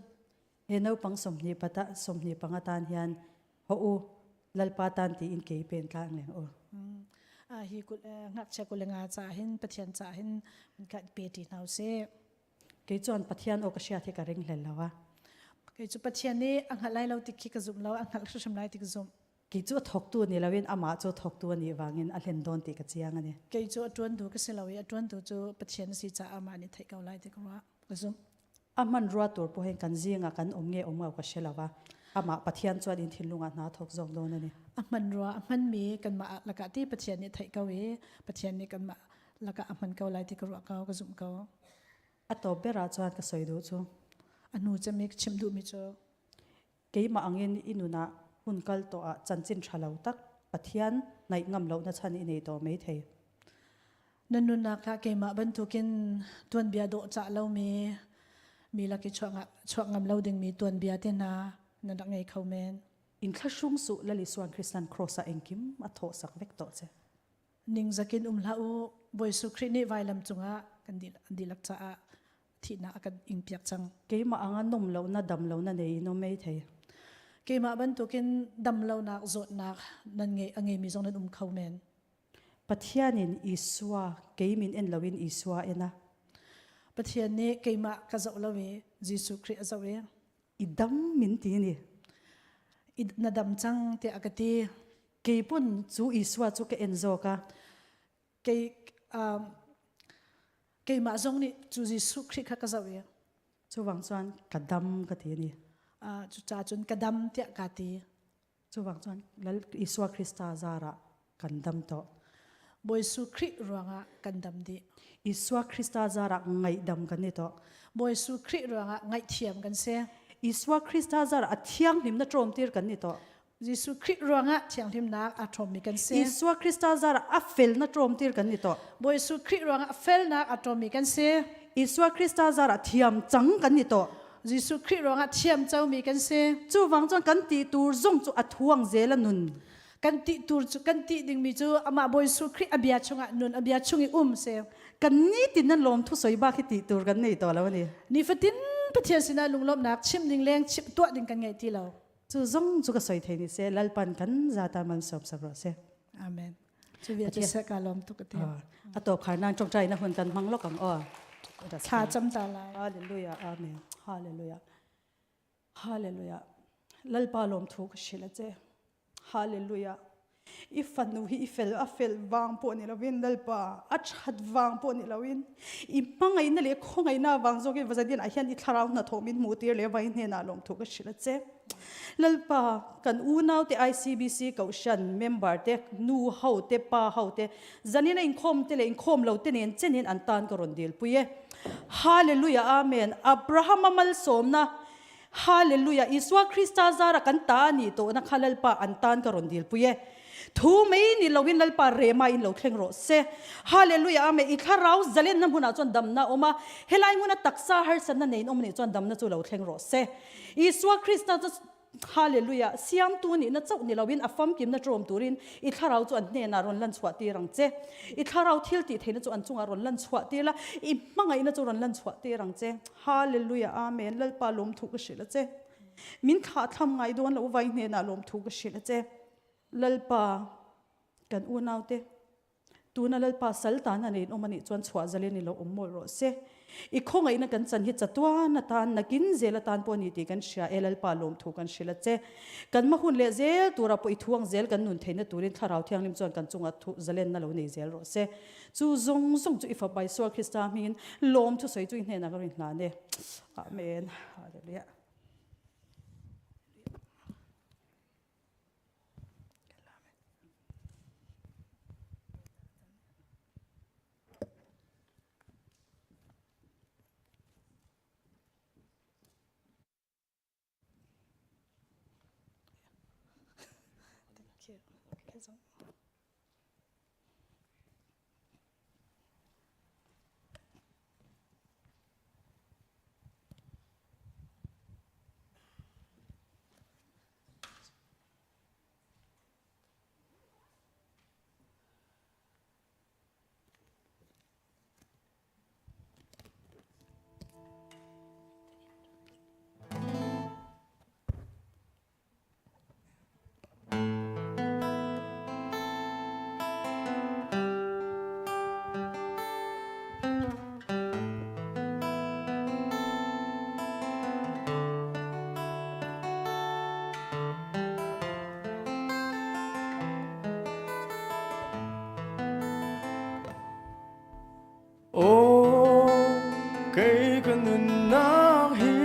he naupang 20 pata 25 tan hian ho u lalpa tan tiin kei pen tlang leng u hi kul ngakchia kul nga ca hin Pathian ca hin kan pe ti hna usih kei chuan Pathian aw ka hriat hi ka ring hlel lo a kei cu Pathian nih a hngalh lai lo ti khi ka zum lo a hngalh hrimhrim lai ti ka zum kei cu a thawktu ni loin amah cu thawktu ani wangin a hlen dawn ti ka chiang ani kei cu a tuan tu ka si lo i a tuan tu cu Pathian si caah amah nih theih ko lai ti ka ruah ka zum A hmanrua tur pawh hin kan zingah kan um nge um lo ka hre lo va. Amah Pathian chuan in thinlung ah hna thawk zawk dawn a ni. A hmanrua a hmanmi kanmah lakah ti Pathian nih theih ko i Pathian nih kanmah lakah a hman ko lai ti ka ruah ko, ka zumh ko. A tawp ber ah chuan ka sawi duh cu. A hnu cem i ka chimh duhmi cu. Keimah angin i nun ah hun kal tawh ah chanchin ṭha lo tak Pathian naih ngam lo na chan i nei tawh maithei. Na nunnak ah keimah bantukin tuanbia dawhcah lomi mi lak i chuah ngam lo dingmi tuanbia te hna na rak ngei kho men. In thlahrung suh Lal Isuan Kristan cross ah engkim a thawh sak vek tawh che. Ningzak in um hlah u Bawi Jesuh Khrih nih vailam cungah kan dihlak caah thihnak a kan ingpiak cang. Keimah anga nom lo na dam lo na nei no mei thei. Keimah bantukin dam lonak zawtnak nan ngei a ngeimi zong nan um kho men. Pathian in Isua keimin en loin Isua en a. Pathian nih keimah ka zoh lo i Jesuh Khrih a zoh i i dam min ti ni. I na dam cang tiah a ka ti. Keipun cu Isua cu ka en zawk a. Kei um, keimah zong nih cu Jesuh Khrih kha ka zoh i Cuwang chuan ka dam ka ti ni. Uh, cucaah cun ka dam tiah ka ti. Cuwang chuan Lal Isua Krista zarah kan dam to. Bawi Jesuh Khrih ruangah kan dam dih. Isua Krista zarah ngaihdam kan ni to. Bawi Jesuh Khrih ruangah ngaihthiam kan si. Isua Krista zarah a thianghlim na ṭawmtir kan ni to. Jesuh Khrih ruangah thianghlimnak aa ṭhawmmi kan si. Isua Krista zarah a fel na ṭawmtir kan ni to. Bawi Jesuh Khrih ruangah a felnak aa ṭawmmi kan si. Isua Krista zarah thiam cang kan ni to. Jesuh Khrih ruangah thiam comi kan si. Cu wang cun kan ti tur zong cu a thuang zel a nun. Kan ti tur cu kan ti dingmi cu amah Bawi Jesuh Khrih a bia chungah nun a bia chung i um si. Kan ni tin nan lawm thu soi bak hi ti tur kan nei to lo ani. Nifatin Pathian sinah lunglawmhnak chim ding leng chim tuah ding kan ngei ti lo. Cu zong cu ka soi thei ni se lalpan kan zata man som sak ro se. Amen. Cu vial cu seh ka lawm tuk ati. A to khar nan ṭongṭai na hun kan hmang lok ang aw. Thla cam ta lai. Hallelujah. Amen. Hallelujah. Hallelujah. Lalpa lawm thu ka hril a che. Hallelujah. I fanu hi i fel a fel vang pawh ni loin Lalpa a that vang pawh ni loin i hmangaihna leh khawngaihna vang zawkin vazadin ah hian i thlarau hnathawh min hmuh tir leh vai hnenah lawm thu ka hrilh a che. Lalpa kan unau te ICBC kohhran member te nu ho te pa ho te zanin a inkhawm te leh inkhawm lo te nen chenin an tan ka rawn dil pui e. Hallelujah Amen Abraham a malsawmna Hallelujah! Isua Krista zara kan ta a nih tawhna kha Lalpa an tan ka rawn dilpui e. Thu mai ni loin Lalpa rema in lo thleng rawh se. Hallelujah! Amen! I thlarau zalenna hmunah chuan damna a awm a, helai hmuna taksa harsatna neiin awm anih chuan damna chu lo thleng rawh se. Isua Krista chu Hallelujah! Siamtu nihna chauh ni loin a famkimna ṭawm turin i thlarau chu an hnenah rawn lan chhuah tir ang che. I thlarau thil tih theihna chu an chungah rawn lan chhuah tir la, i hmangaihna chu rawn lan chhuah tir ang che. Hallelujah Amen Lalpa lawmthu ka hrilh a che. Min thlah thlam ngai dawn lo vai hnenah lawmthu ka hrilh a che. Lalpa kan unaute tuna Lalpa sal tan a nein awm anih chuan chhuah zalen i lo awm mawlh rawh se. I khawngaihna kan chan hi chatuan atan nakin zel atan pawh a ni tih kan hria e Lalpa lawmthu kan hrilh a che. Kan hma hun leh zel tura pawh i thuang zel kan nun theihna turin Thlarau Thianghlim chuan kan chungah thu zalenna lo nei zel rawh se. Chu zawng zawng chu i fapa Isua Krista hmingin lawm thusawi chu i hnenah ka rin hlan e. Amen. Hallelujah. Thank you. Aw, kei ka nunnak hi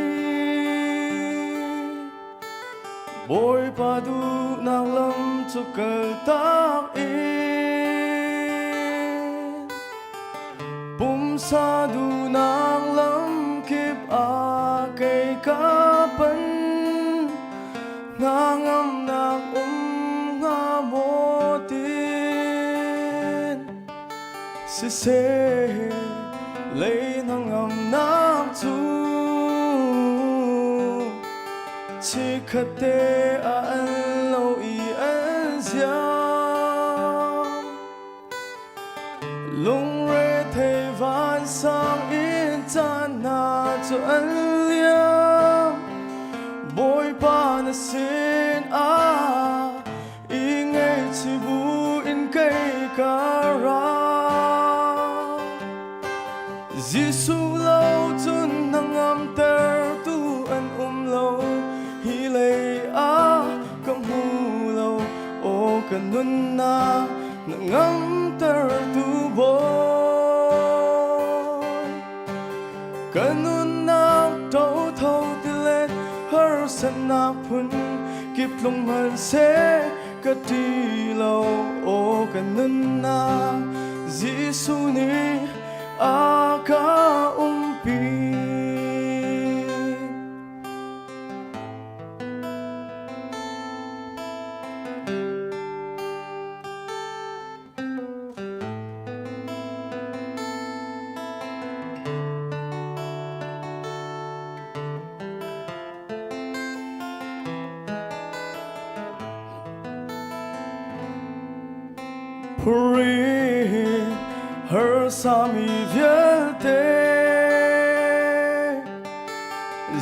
Bawipa duhnak lam cu kaltak in pumsa duhnak lam kip ah kei ka pan hnangamnak um hnga maw tin Siseh lei hnangamnak cu chikkhatte ah an lo i an ziam. Lungrethei vansang in caan hna cu an liam. Bawipa na sin ah I ngaihchih bu in kei ka ra. Jesuh lo cun hnangamtertu an um lo. Hi lei ah ka hmu lo. Aw ka nunnak hnangamtertu Bawi. Ka nunnak ṭotho tilet harsatnak phun kip tlung hmanhseh ka ṭi lo aw ka nunnak Jesuh nih a ka umpi. Puri harsami vialte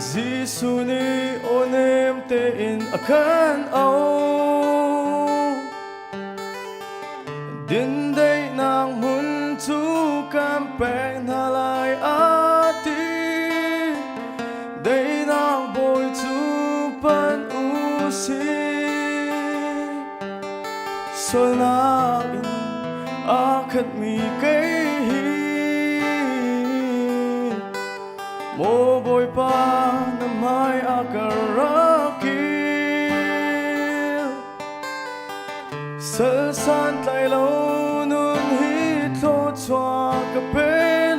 Jesuh nih aw nem tein a kan auh. Sualnak in aa khatmi kei hi Maw Bawipa na hmai a ka rak kil Sal santlai lo nun hi thluachuah ka pe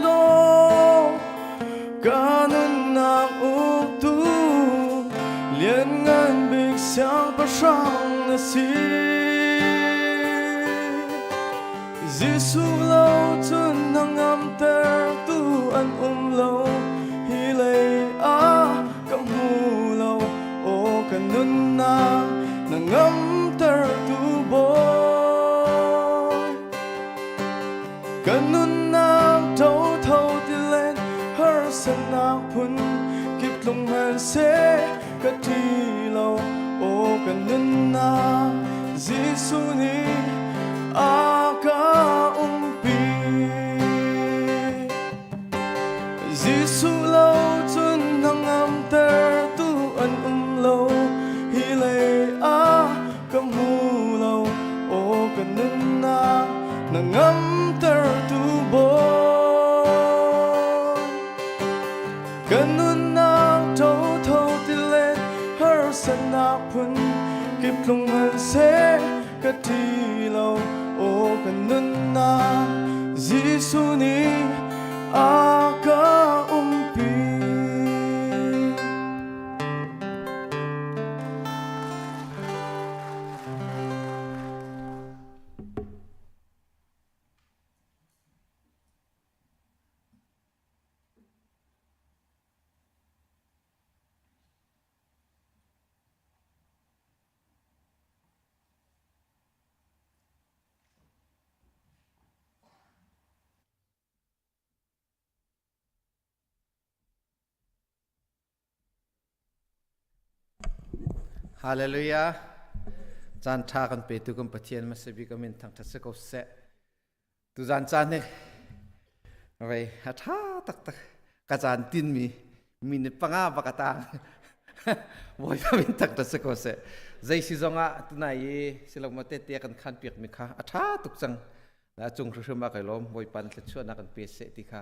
law Ka nunnak uktu lianngan bik siangpahrang na si. Jesuh lo cun na ngamtertu an um lo hi lei ah ka hmu lo aw ka nunnak na ngamtertu Bawi. Ka nunnak ṭotho tilet harsatnak phun kip tlung hmanhseh ka ṭi lo aw ka nunnak Jesuh nih a ka umpi. Jesuh lo cun hnangamtertu an um lo hi lei ah ka hmu lo aw ka nunnak na ngamtertu Bawi ka nunnak thotho tilet harsatnak phun kip tlung hmanhseh ka thi lo aw ka nunnak Jesuh nih a ka umpi. Hallelujah. Caan ṭha kan petu kan Pathian hmasa bik a min thangṭhat si ko seh. Tuzaan caan hi rei a ṭha taktak ka caan tinmi minute panga bak a tang. Bawipa min thangṭhat si ko seh. Zei si zongah tunai i siloma tete kan khan piakmi kha a ṭha tuk cang. A cung hrimhrim ah kai lawm. Bawipa na thluachuahnak kan pe seh ti kha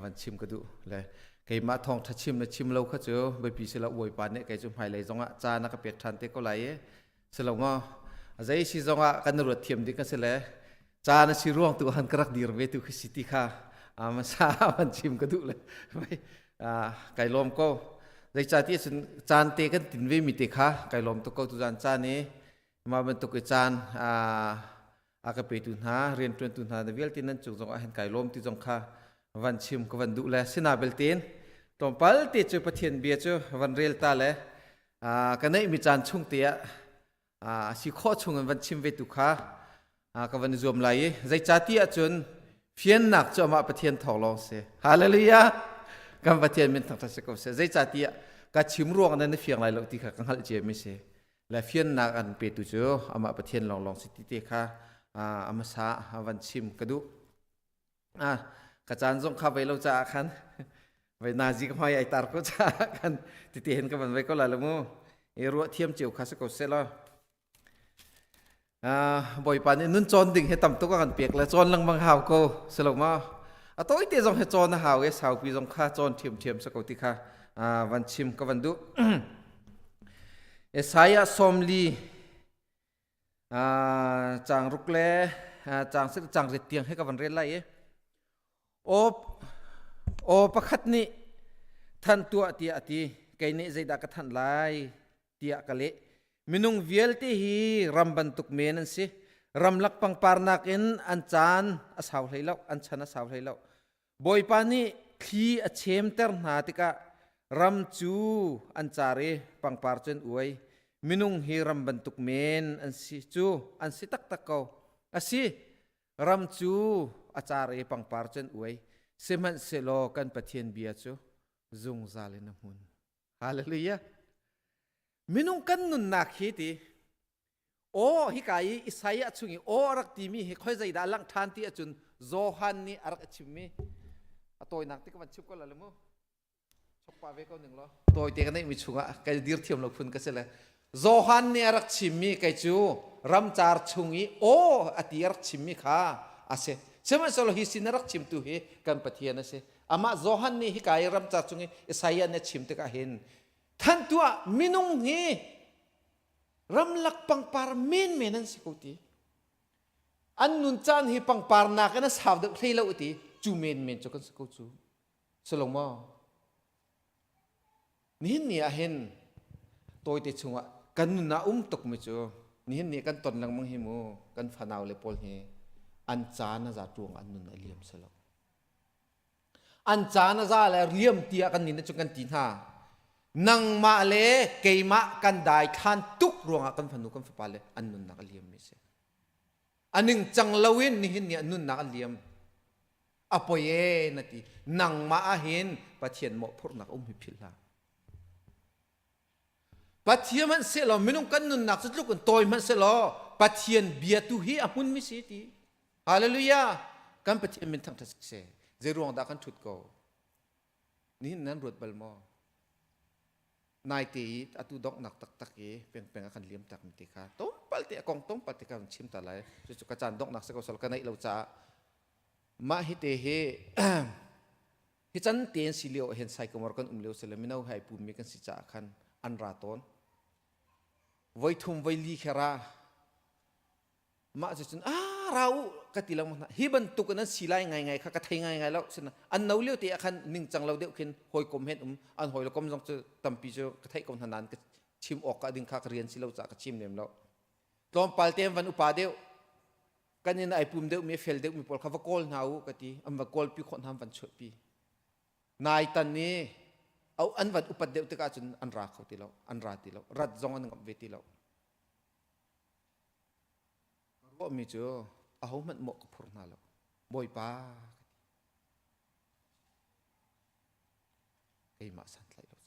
van chim ka duh le keimah thawngṭha chim le chim lo kha cu biapi si lo Bawipa nih kei cu hmailei zongah caan a ka pek ṭhan te ko lai i si lo maw zei si zongah kan ruat thiam ding ka si le caan a si ruang tu han ka rak dir ve tu khi si ti kha masa van chim ka duh le kai lawm ko zeicahtiah cun caan te kan tin ve mi te kha kai lawm tuk ko tu zan caan i mah bantuk i caan a ka petu hna rianṭuantu hna na vialte nan cung zong ah hin kai lawm ti zong kha van chim ka van duh le sina belten tlawmpal te cu Pathian bia cu van rel ta le ka neih mi caan chung te ah si khawh chung in van chim ve tu kha ka van i zuam lai i zeicati ahcun fiannak cu amah Pathian thawng lawng si hallelujah kan Pathian min thangṭhat si ko seh zeicati ah ka chim ruang nan na fiang lai lo ti kha ka hngalh cia mi si le fiannak an petu cu amah Pathian lawnglawng si ti te kha a hmasa van chim ka duh. Ka caan zong kha vei lo caah khan vei nazi ka hmai ai tar ko caah khan titi hen ka van vei ko la lo mu i ruah thiam cio kha si ko seh law Bawipa nih nun cawn ding hi tam tuk a kan pek le cawn lengmang hau ko si lo ma a tawi te zong hi cawn a hau i saupi zong kha cawn ṭhiamṭhiam si ko ti kha van chim ka van duh Isaiah 40 caang ruk le caang sik caang riat tiang hi ka van rel lai i aw aw pakhat nih than tuah tiah a ti kei nih zeidah ka thanh lai tiah ka leh minung vialte hi ram bantuk men an si ramlak pangpar nakin an caan a sau hlei lo an chan a sau hlei lo Bawipa nih thli a chemter hna tikah ram cu an car i pangpar cu an uai. Minung hi ram bantuk men an si cu an si taktak ko. A si, ram cu a car i pangpar cu an uai. Sihmanhsehlaw kan Pathian bia cu zungzal in a hmun. Hallelujah. Minung kan nunnak hi ti Aw hika i Isaiah chung i aw a rak timi hi khoi zeidah a langh ṭhan ti ahcun Johan nih a rak i chimmi a tawinak te ka van chim ko la le mu chokpa ve ko ning law tawite ka neihmi chungah ka dir thiam lo phun ka si le. Johan nih a rak chimmi kei cu ramcar chung i aw a ti a rak chimmi kha a si. Sihmanhsehlaw hi sin a rak chimtu hi kan Pathian a si. Amah Johan nih hika i ramcar chung i Isaiah nih a chim tikah hin than tuah minung hi ramlak pangpar menmen an si ko ti. An nun caan hi pangpar nakin a sau deuh hlei lo ti. Cu menmen cu kan si ko cu. Si lo maw? Nihin ni ah hin tawite chungah kan nun ah um tukmi cu nihin ni kan ton lengmang hi mu kan fanau le pawl hi an caan a za tuang an nun a liam si lo. An caan a za le liam tiah kan nin cu kan ti hna. Nangmah le keimah kan dai thlan tuk ruangah kan fanu kan fapa le an nunnak a liam mi si. A ningcang loin nihin ni ah nunnak a liam. A poi e na ti. Nangmah ah hin Pathian mawhphurhnak um hi philh hlah. Pathian hmanh sehlaw minung kan nunnak cu tluk in tawi hmanh sehlaw Pathian bia tu hi a hmunmi si ti. Hallelujah! Kan Pathian min thangṭhat siseh. Zei ruang dah kan ṭhut ko? Nihin nan ruat bal maw? Naite i atu donghnak taktak i pengpeng a kan liam takmi te kha tlawmpal te a kong tlawmpal te kha kan chim ta lai. Cucu ka caan donghnak si ko sal ka neih lo caah mah hi te hi hi can tein si lio hin saikamor kan um lio sile mino hai pummi kan si caah khan an ra tawn. Voi thum voi li khe ra mah cu cun ah ra u ka ti lengmang hna hi bantuk in an si lai ngai ngai kha ka thei ngai ngai lo sin an no lio te ah khan ningcang lo deuh khin hawikom hen um an hawi le kom zong cu tampi cu ka theih ko hna nain ka chim awk ka ding kha ka rian si lo caah ka chim lem lo tlawmpal te van upa deuh kan in ai pum deuh mi fel deuh mi pawl kha va kawl hna u ka ti an va kawl pi khawh hna van chuah pi nai tan ni au an van upat deuh tikah cun an ra kho ti lo an ra ti lo rat zong an ngam ve ti lo Ka ruahmi cu ahohmanh mawh ka phur hna lo. Bawipa ka ti. Keimah santlaih lo.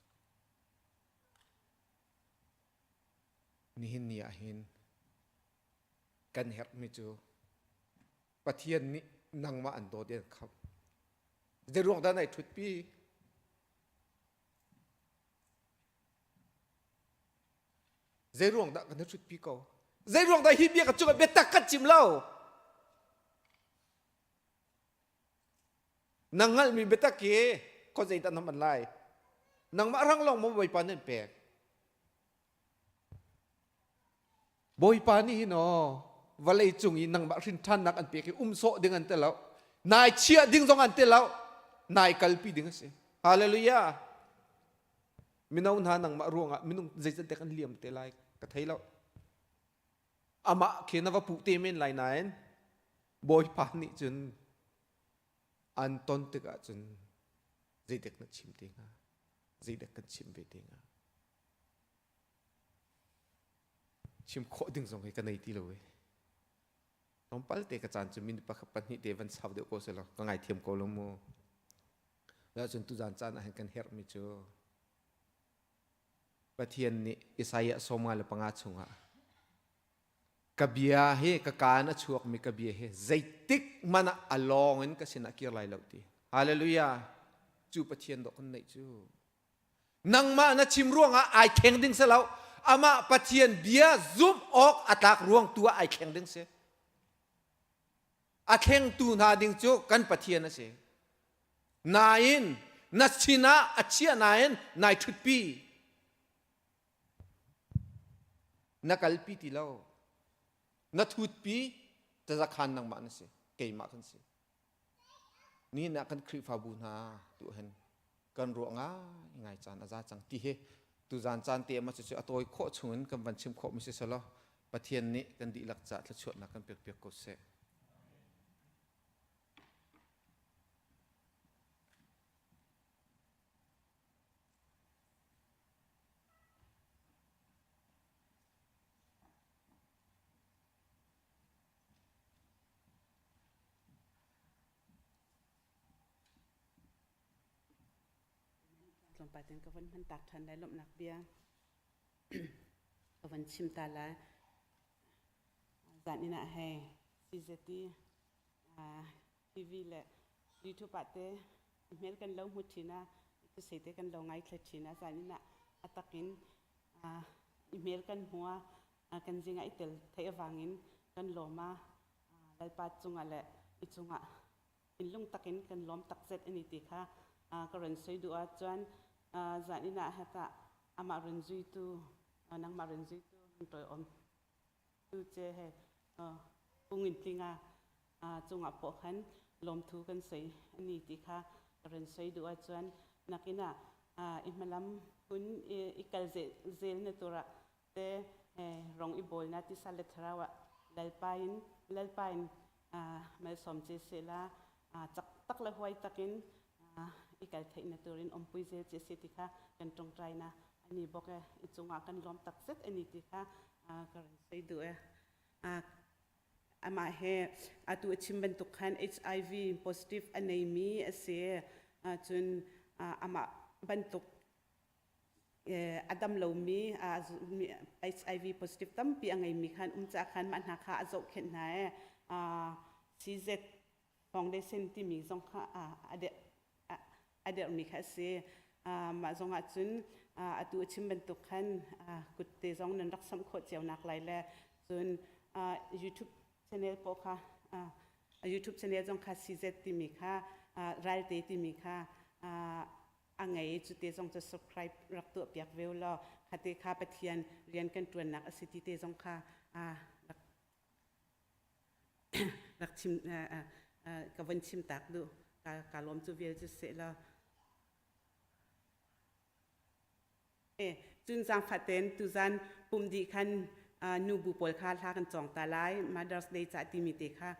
Nihin ni ah hin kan herhmi cu Pathian nih nangmah an dawt i an khamh. Zeiruang dah nai ṭhutpi? Zeiruang dah kan hrutpi ko? Zeiruang dah hi bia ka cungah biatak kan chim lo? Na hngalhmi biatak hi ko zeidah na hman lai? Nangmah rang lawng maw Bawipa nih an pek? Bawipa nih hin aw vawlei cung i nangmah hrin ṭhannak an pek i um sawh ding an ti lo. Nai chiah ding zong an ti lo. Nai kalpi ding a si. Hallelujah. Mino hna nangmah ruangah minung zeizat an liam te lai ka thei lo. Amah khi na va puh te men lai nain Bawipa nih cun an ton tikah cun zeidek na chim te hnga? Zeidek kan chim ve te hnga? Chim khawh ding zong hi ka nei ti lo e. Tlawmpal te ka caan cu minute pakhat pahnih te van sau deuh ko selaw ka ngaithiam ko lo mu. Cun tuzaan caan ah hin kan herhmi cu Pathian nih Isaiah 55 chungah ka bia hi ka kaan a chuakmi ka bia hi zeitik hmanh ah a lawng in ka sinah kir lai lo ti. Hallelujah. Cu Pathian dawh kan neih cu. Nangmah na chim ruangah ai thleng ding si lo. Amah Pathian bia zumh awk a tlak ruang tu ah ai thleng ding si. A thlengtu hna ding cu kan Pathian a si. Nain na sinah a chiah nain nai ṭhutpi. Na kalpi ti lo. Na thutpi tazakhan nangmah na si. Keimah kan si. Nihin ah kan Khrihfabu hna tuhin kan ruah ngai ngai caan a za cang ti hi tuzaan caan te ma cu a tawi khawh chungin kan van chim khawh mi si selaw Pathian nih kan dihlak ca thluachuahnak kan pek piak ko seh. Tlawmpal ten ka von hman tak ṭhan lai lawmhnak bia ka von chim ta lai. Zan in ah hei CZT TV le YouTube ah te hmel kan lo hmu ṭhin a tu te kan lo ngai thla ṭhin a zan in ah a takin. I hmel kan hmua kan zinga i tel thei awangin kan lawma lalpa chunga le i chunga thinlung takin kan lawm takzet ani ti kha ka ron soi du a chuan zan ina heta ama ron zui tu nangmah ron zui tu toi om tu che he pungin tlinga chunga pawh khan lawmthu kan soi ani ti kha ka ron soi du a chuan nakina i hmalam hun i kal zel na tura te rong i bol na ti sa le tharawa lalpain lalpain mal som che se la chak tak le huai takin i kal theih na turin ompui zel che se ti kha kan tongtrai na ani bok e i chunga kan lom tak zet ani ti kha ka ron sei du e. Ama he atu chim bantuk khan HIV positive anei mi ase cun ama bantuk adam lomi HIV positive tampi a ngeimi khan um ca khan mah hna kha a zohkhenh hna e. CZ Foundation timi zong kha a derhmi kha a si. Mah zong ah cun atu a chim bantuk khan kutte zong nan rak samh khawh cio nak lai le cun YouTube channel pawh kha YouTube channel zong kha CZ timi kha ralte timi kha a ngei cu te zong cu subscribe rak tuah piak ve law kha te kha Pathian rian kan ṭuannak a si ti te zong kha rak rak chim ka von chim tak du ka lawm cu vial cu se law e cun zaangfah ten tuzan pum dih khan nu bu pawl kha hla kan cawng ta lai Mother's Day ca timi te kha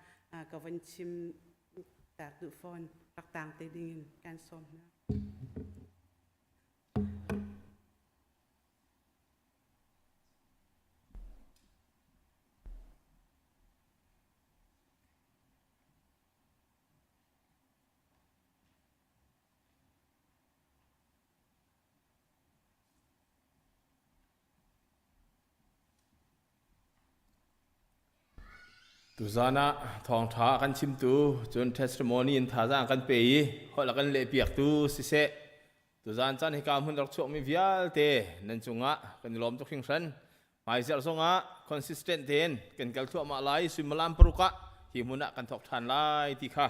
ka von chim tak duh fawn rak tang te ding in kan sawm hna. Tuzan ah thawngṭha a kan chimtu cun testimony in thazaang kan pe i holh a kan lehpiaktu siseh tuzan caan hika hmun rak chuakmi vialte nan cungah kan i lawm tuk hringhran. Hmaizarh zongah consistent tein kan kal thluahmah lai suimilam paruk ah hi hmun ah kan thawk ṭhan lai ti kha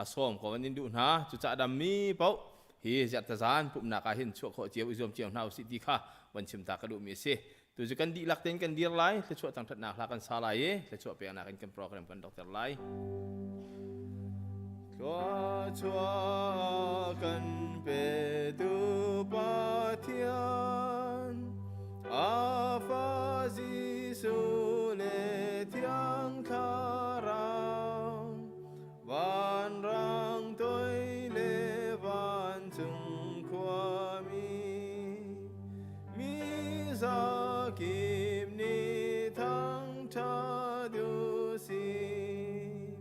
a sawm ko an in duh hna. Cucaah dammi paoh hi zarhtazan pumhnak ah hin chuah khawh cio i zuam cio hna usih ti kha van chim ta ka duhmi a si. Tu cu kan dihlak tein kan dir lai, thluachuah thangṭhatnak hla kan sa lai i thluachuah peknak in kan program kan dokter lai. Thluachuah kan petu Pathian, a fa Jesuh le Thiang Thlarau, vanrang toi le vancung khuami, mi zakip nih thangṭhat u sih.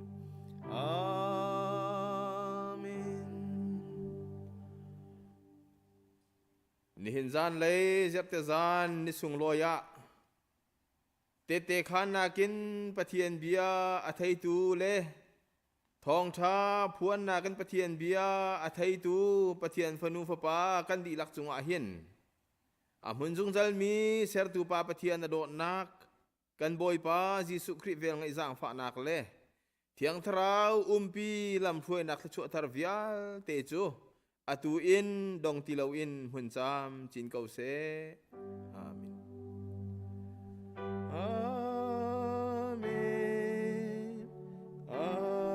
Amen. Nihin zan lei zerte zan ni sunglawi ah Tete khaan nakin Pathian bia a theitu le thawngṭha phuan nakin Pathian bia a theitu Pathian fanu fapa kan dihlak cungah hin a hmun zungzalmi sertu Pa Pathian a dawtnak kan Bawipa Jesuh Khrih velngeih zaangfahnak le Thiang Thlarau umpi lamhruainak thluachuah thar vialte cu atu in dong ti loin hmun cam cin ko seh. Amen. Amen. Amen.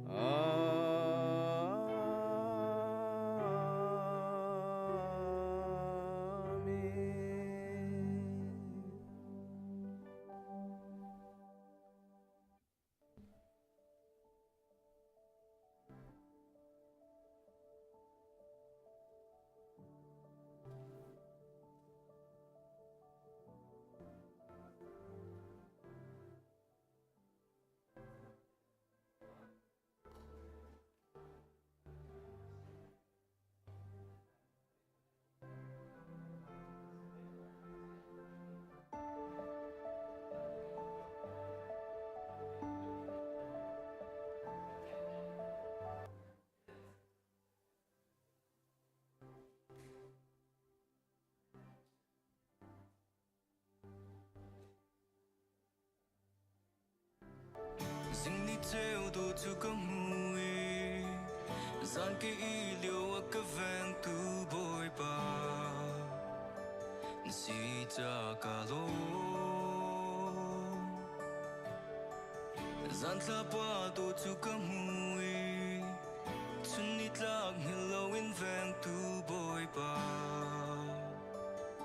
Amen. Ni ceu do cu ka mui. Zan ke i lio a ka veng tu Bawipa. Na si ca ka lawm. Zan thlapa do cu ka mui. Chun ni tlak hngilh loin vengtu Bawipa.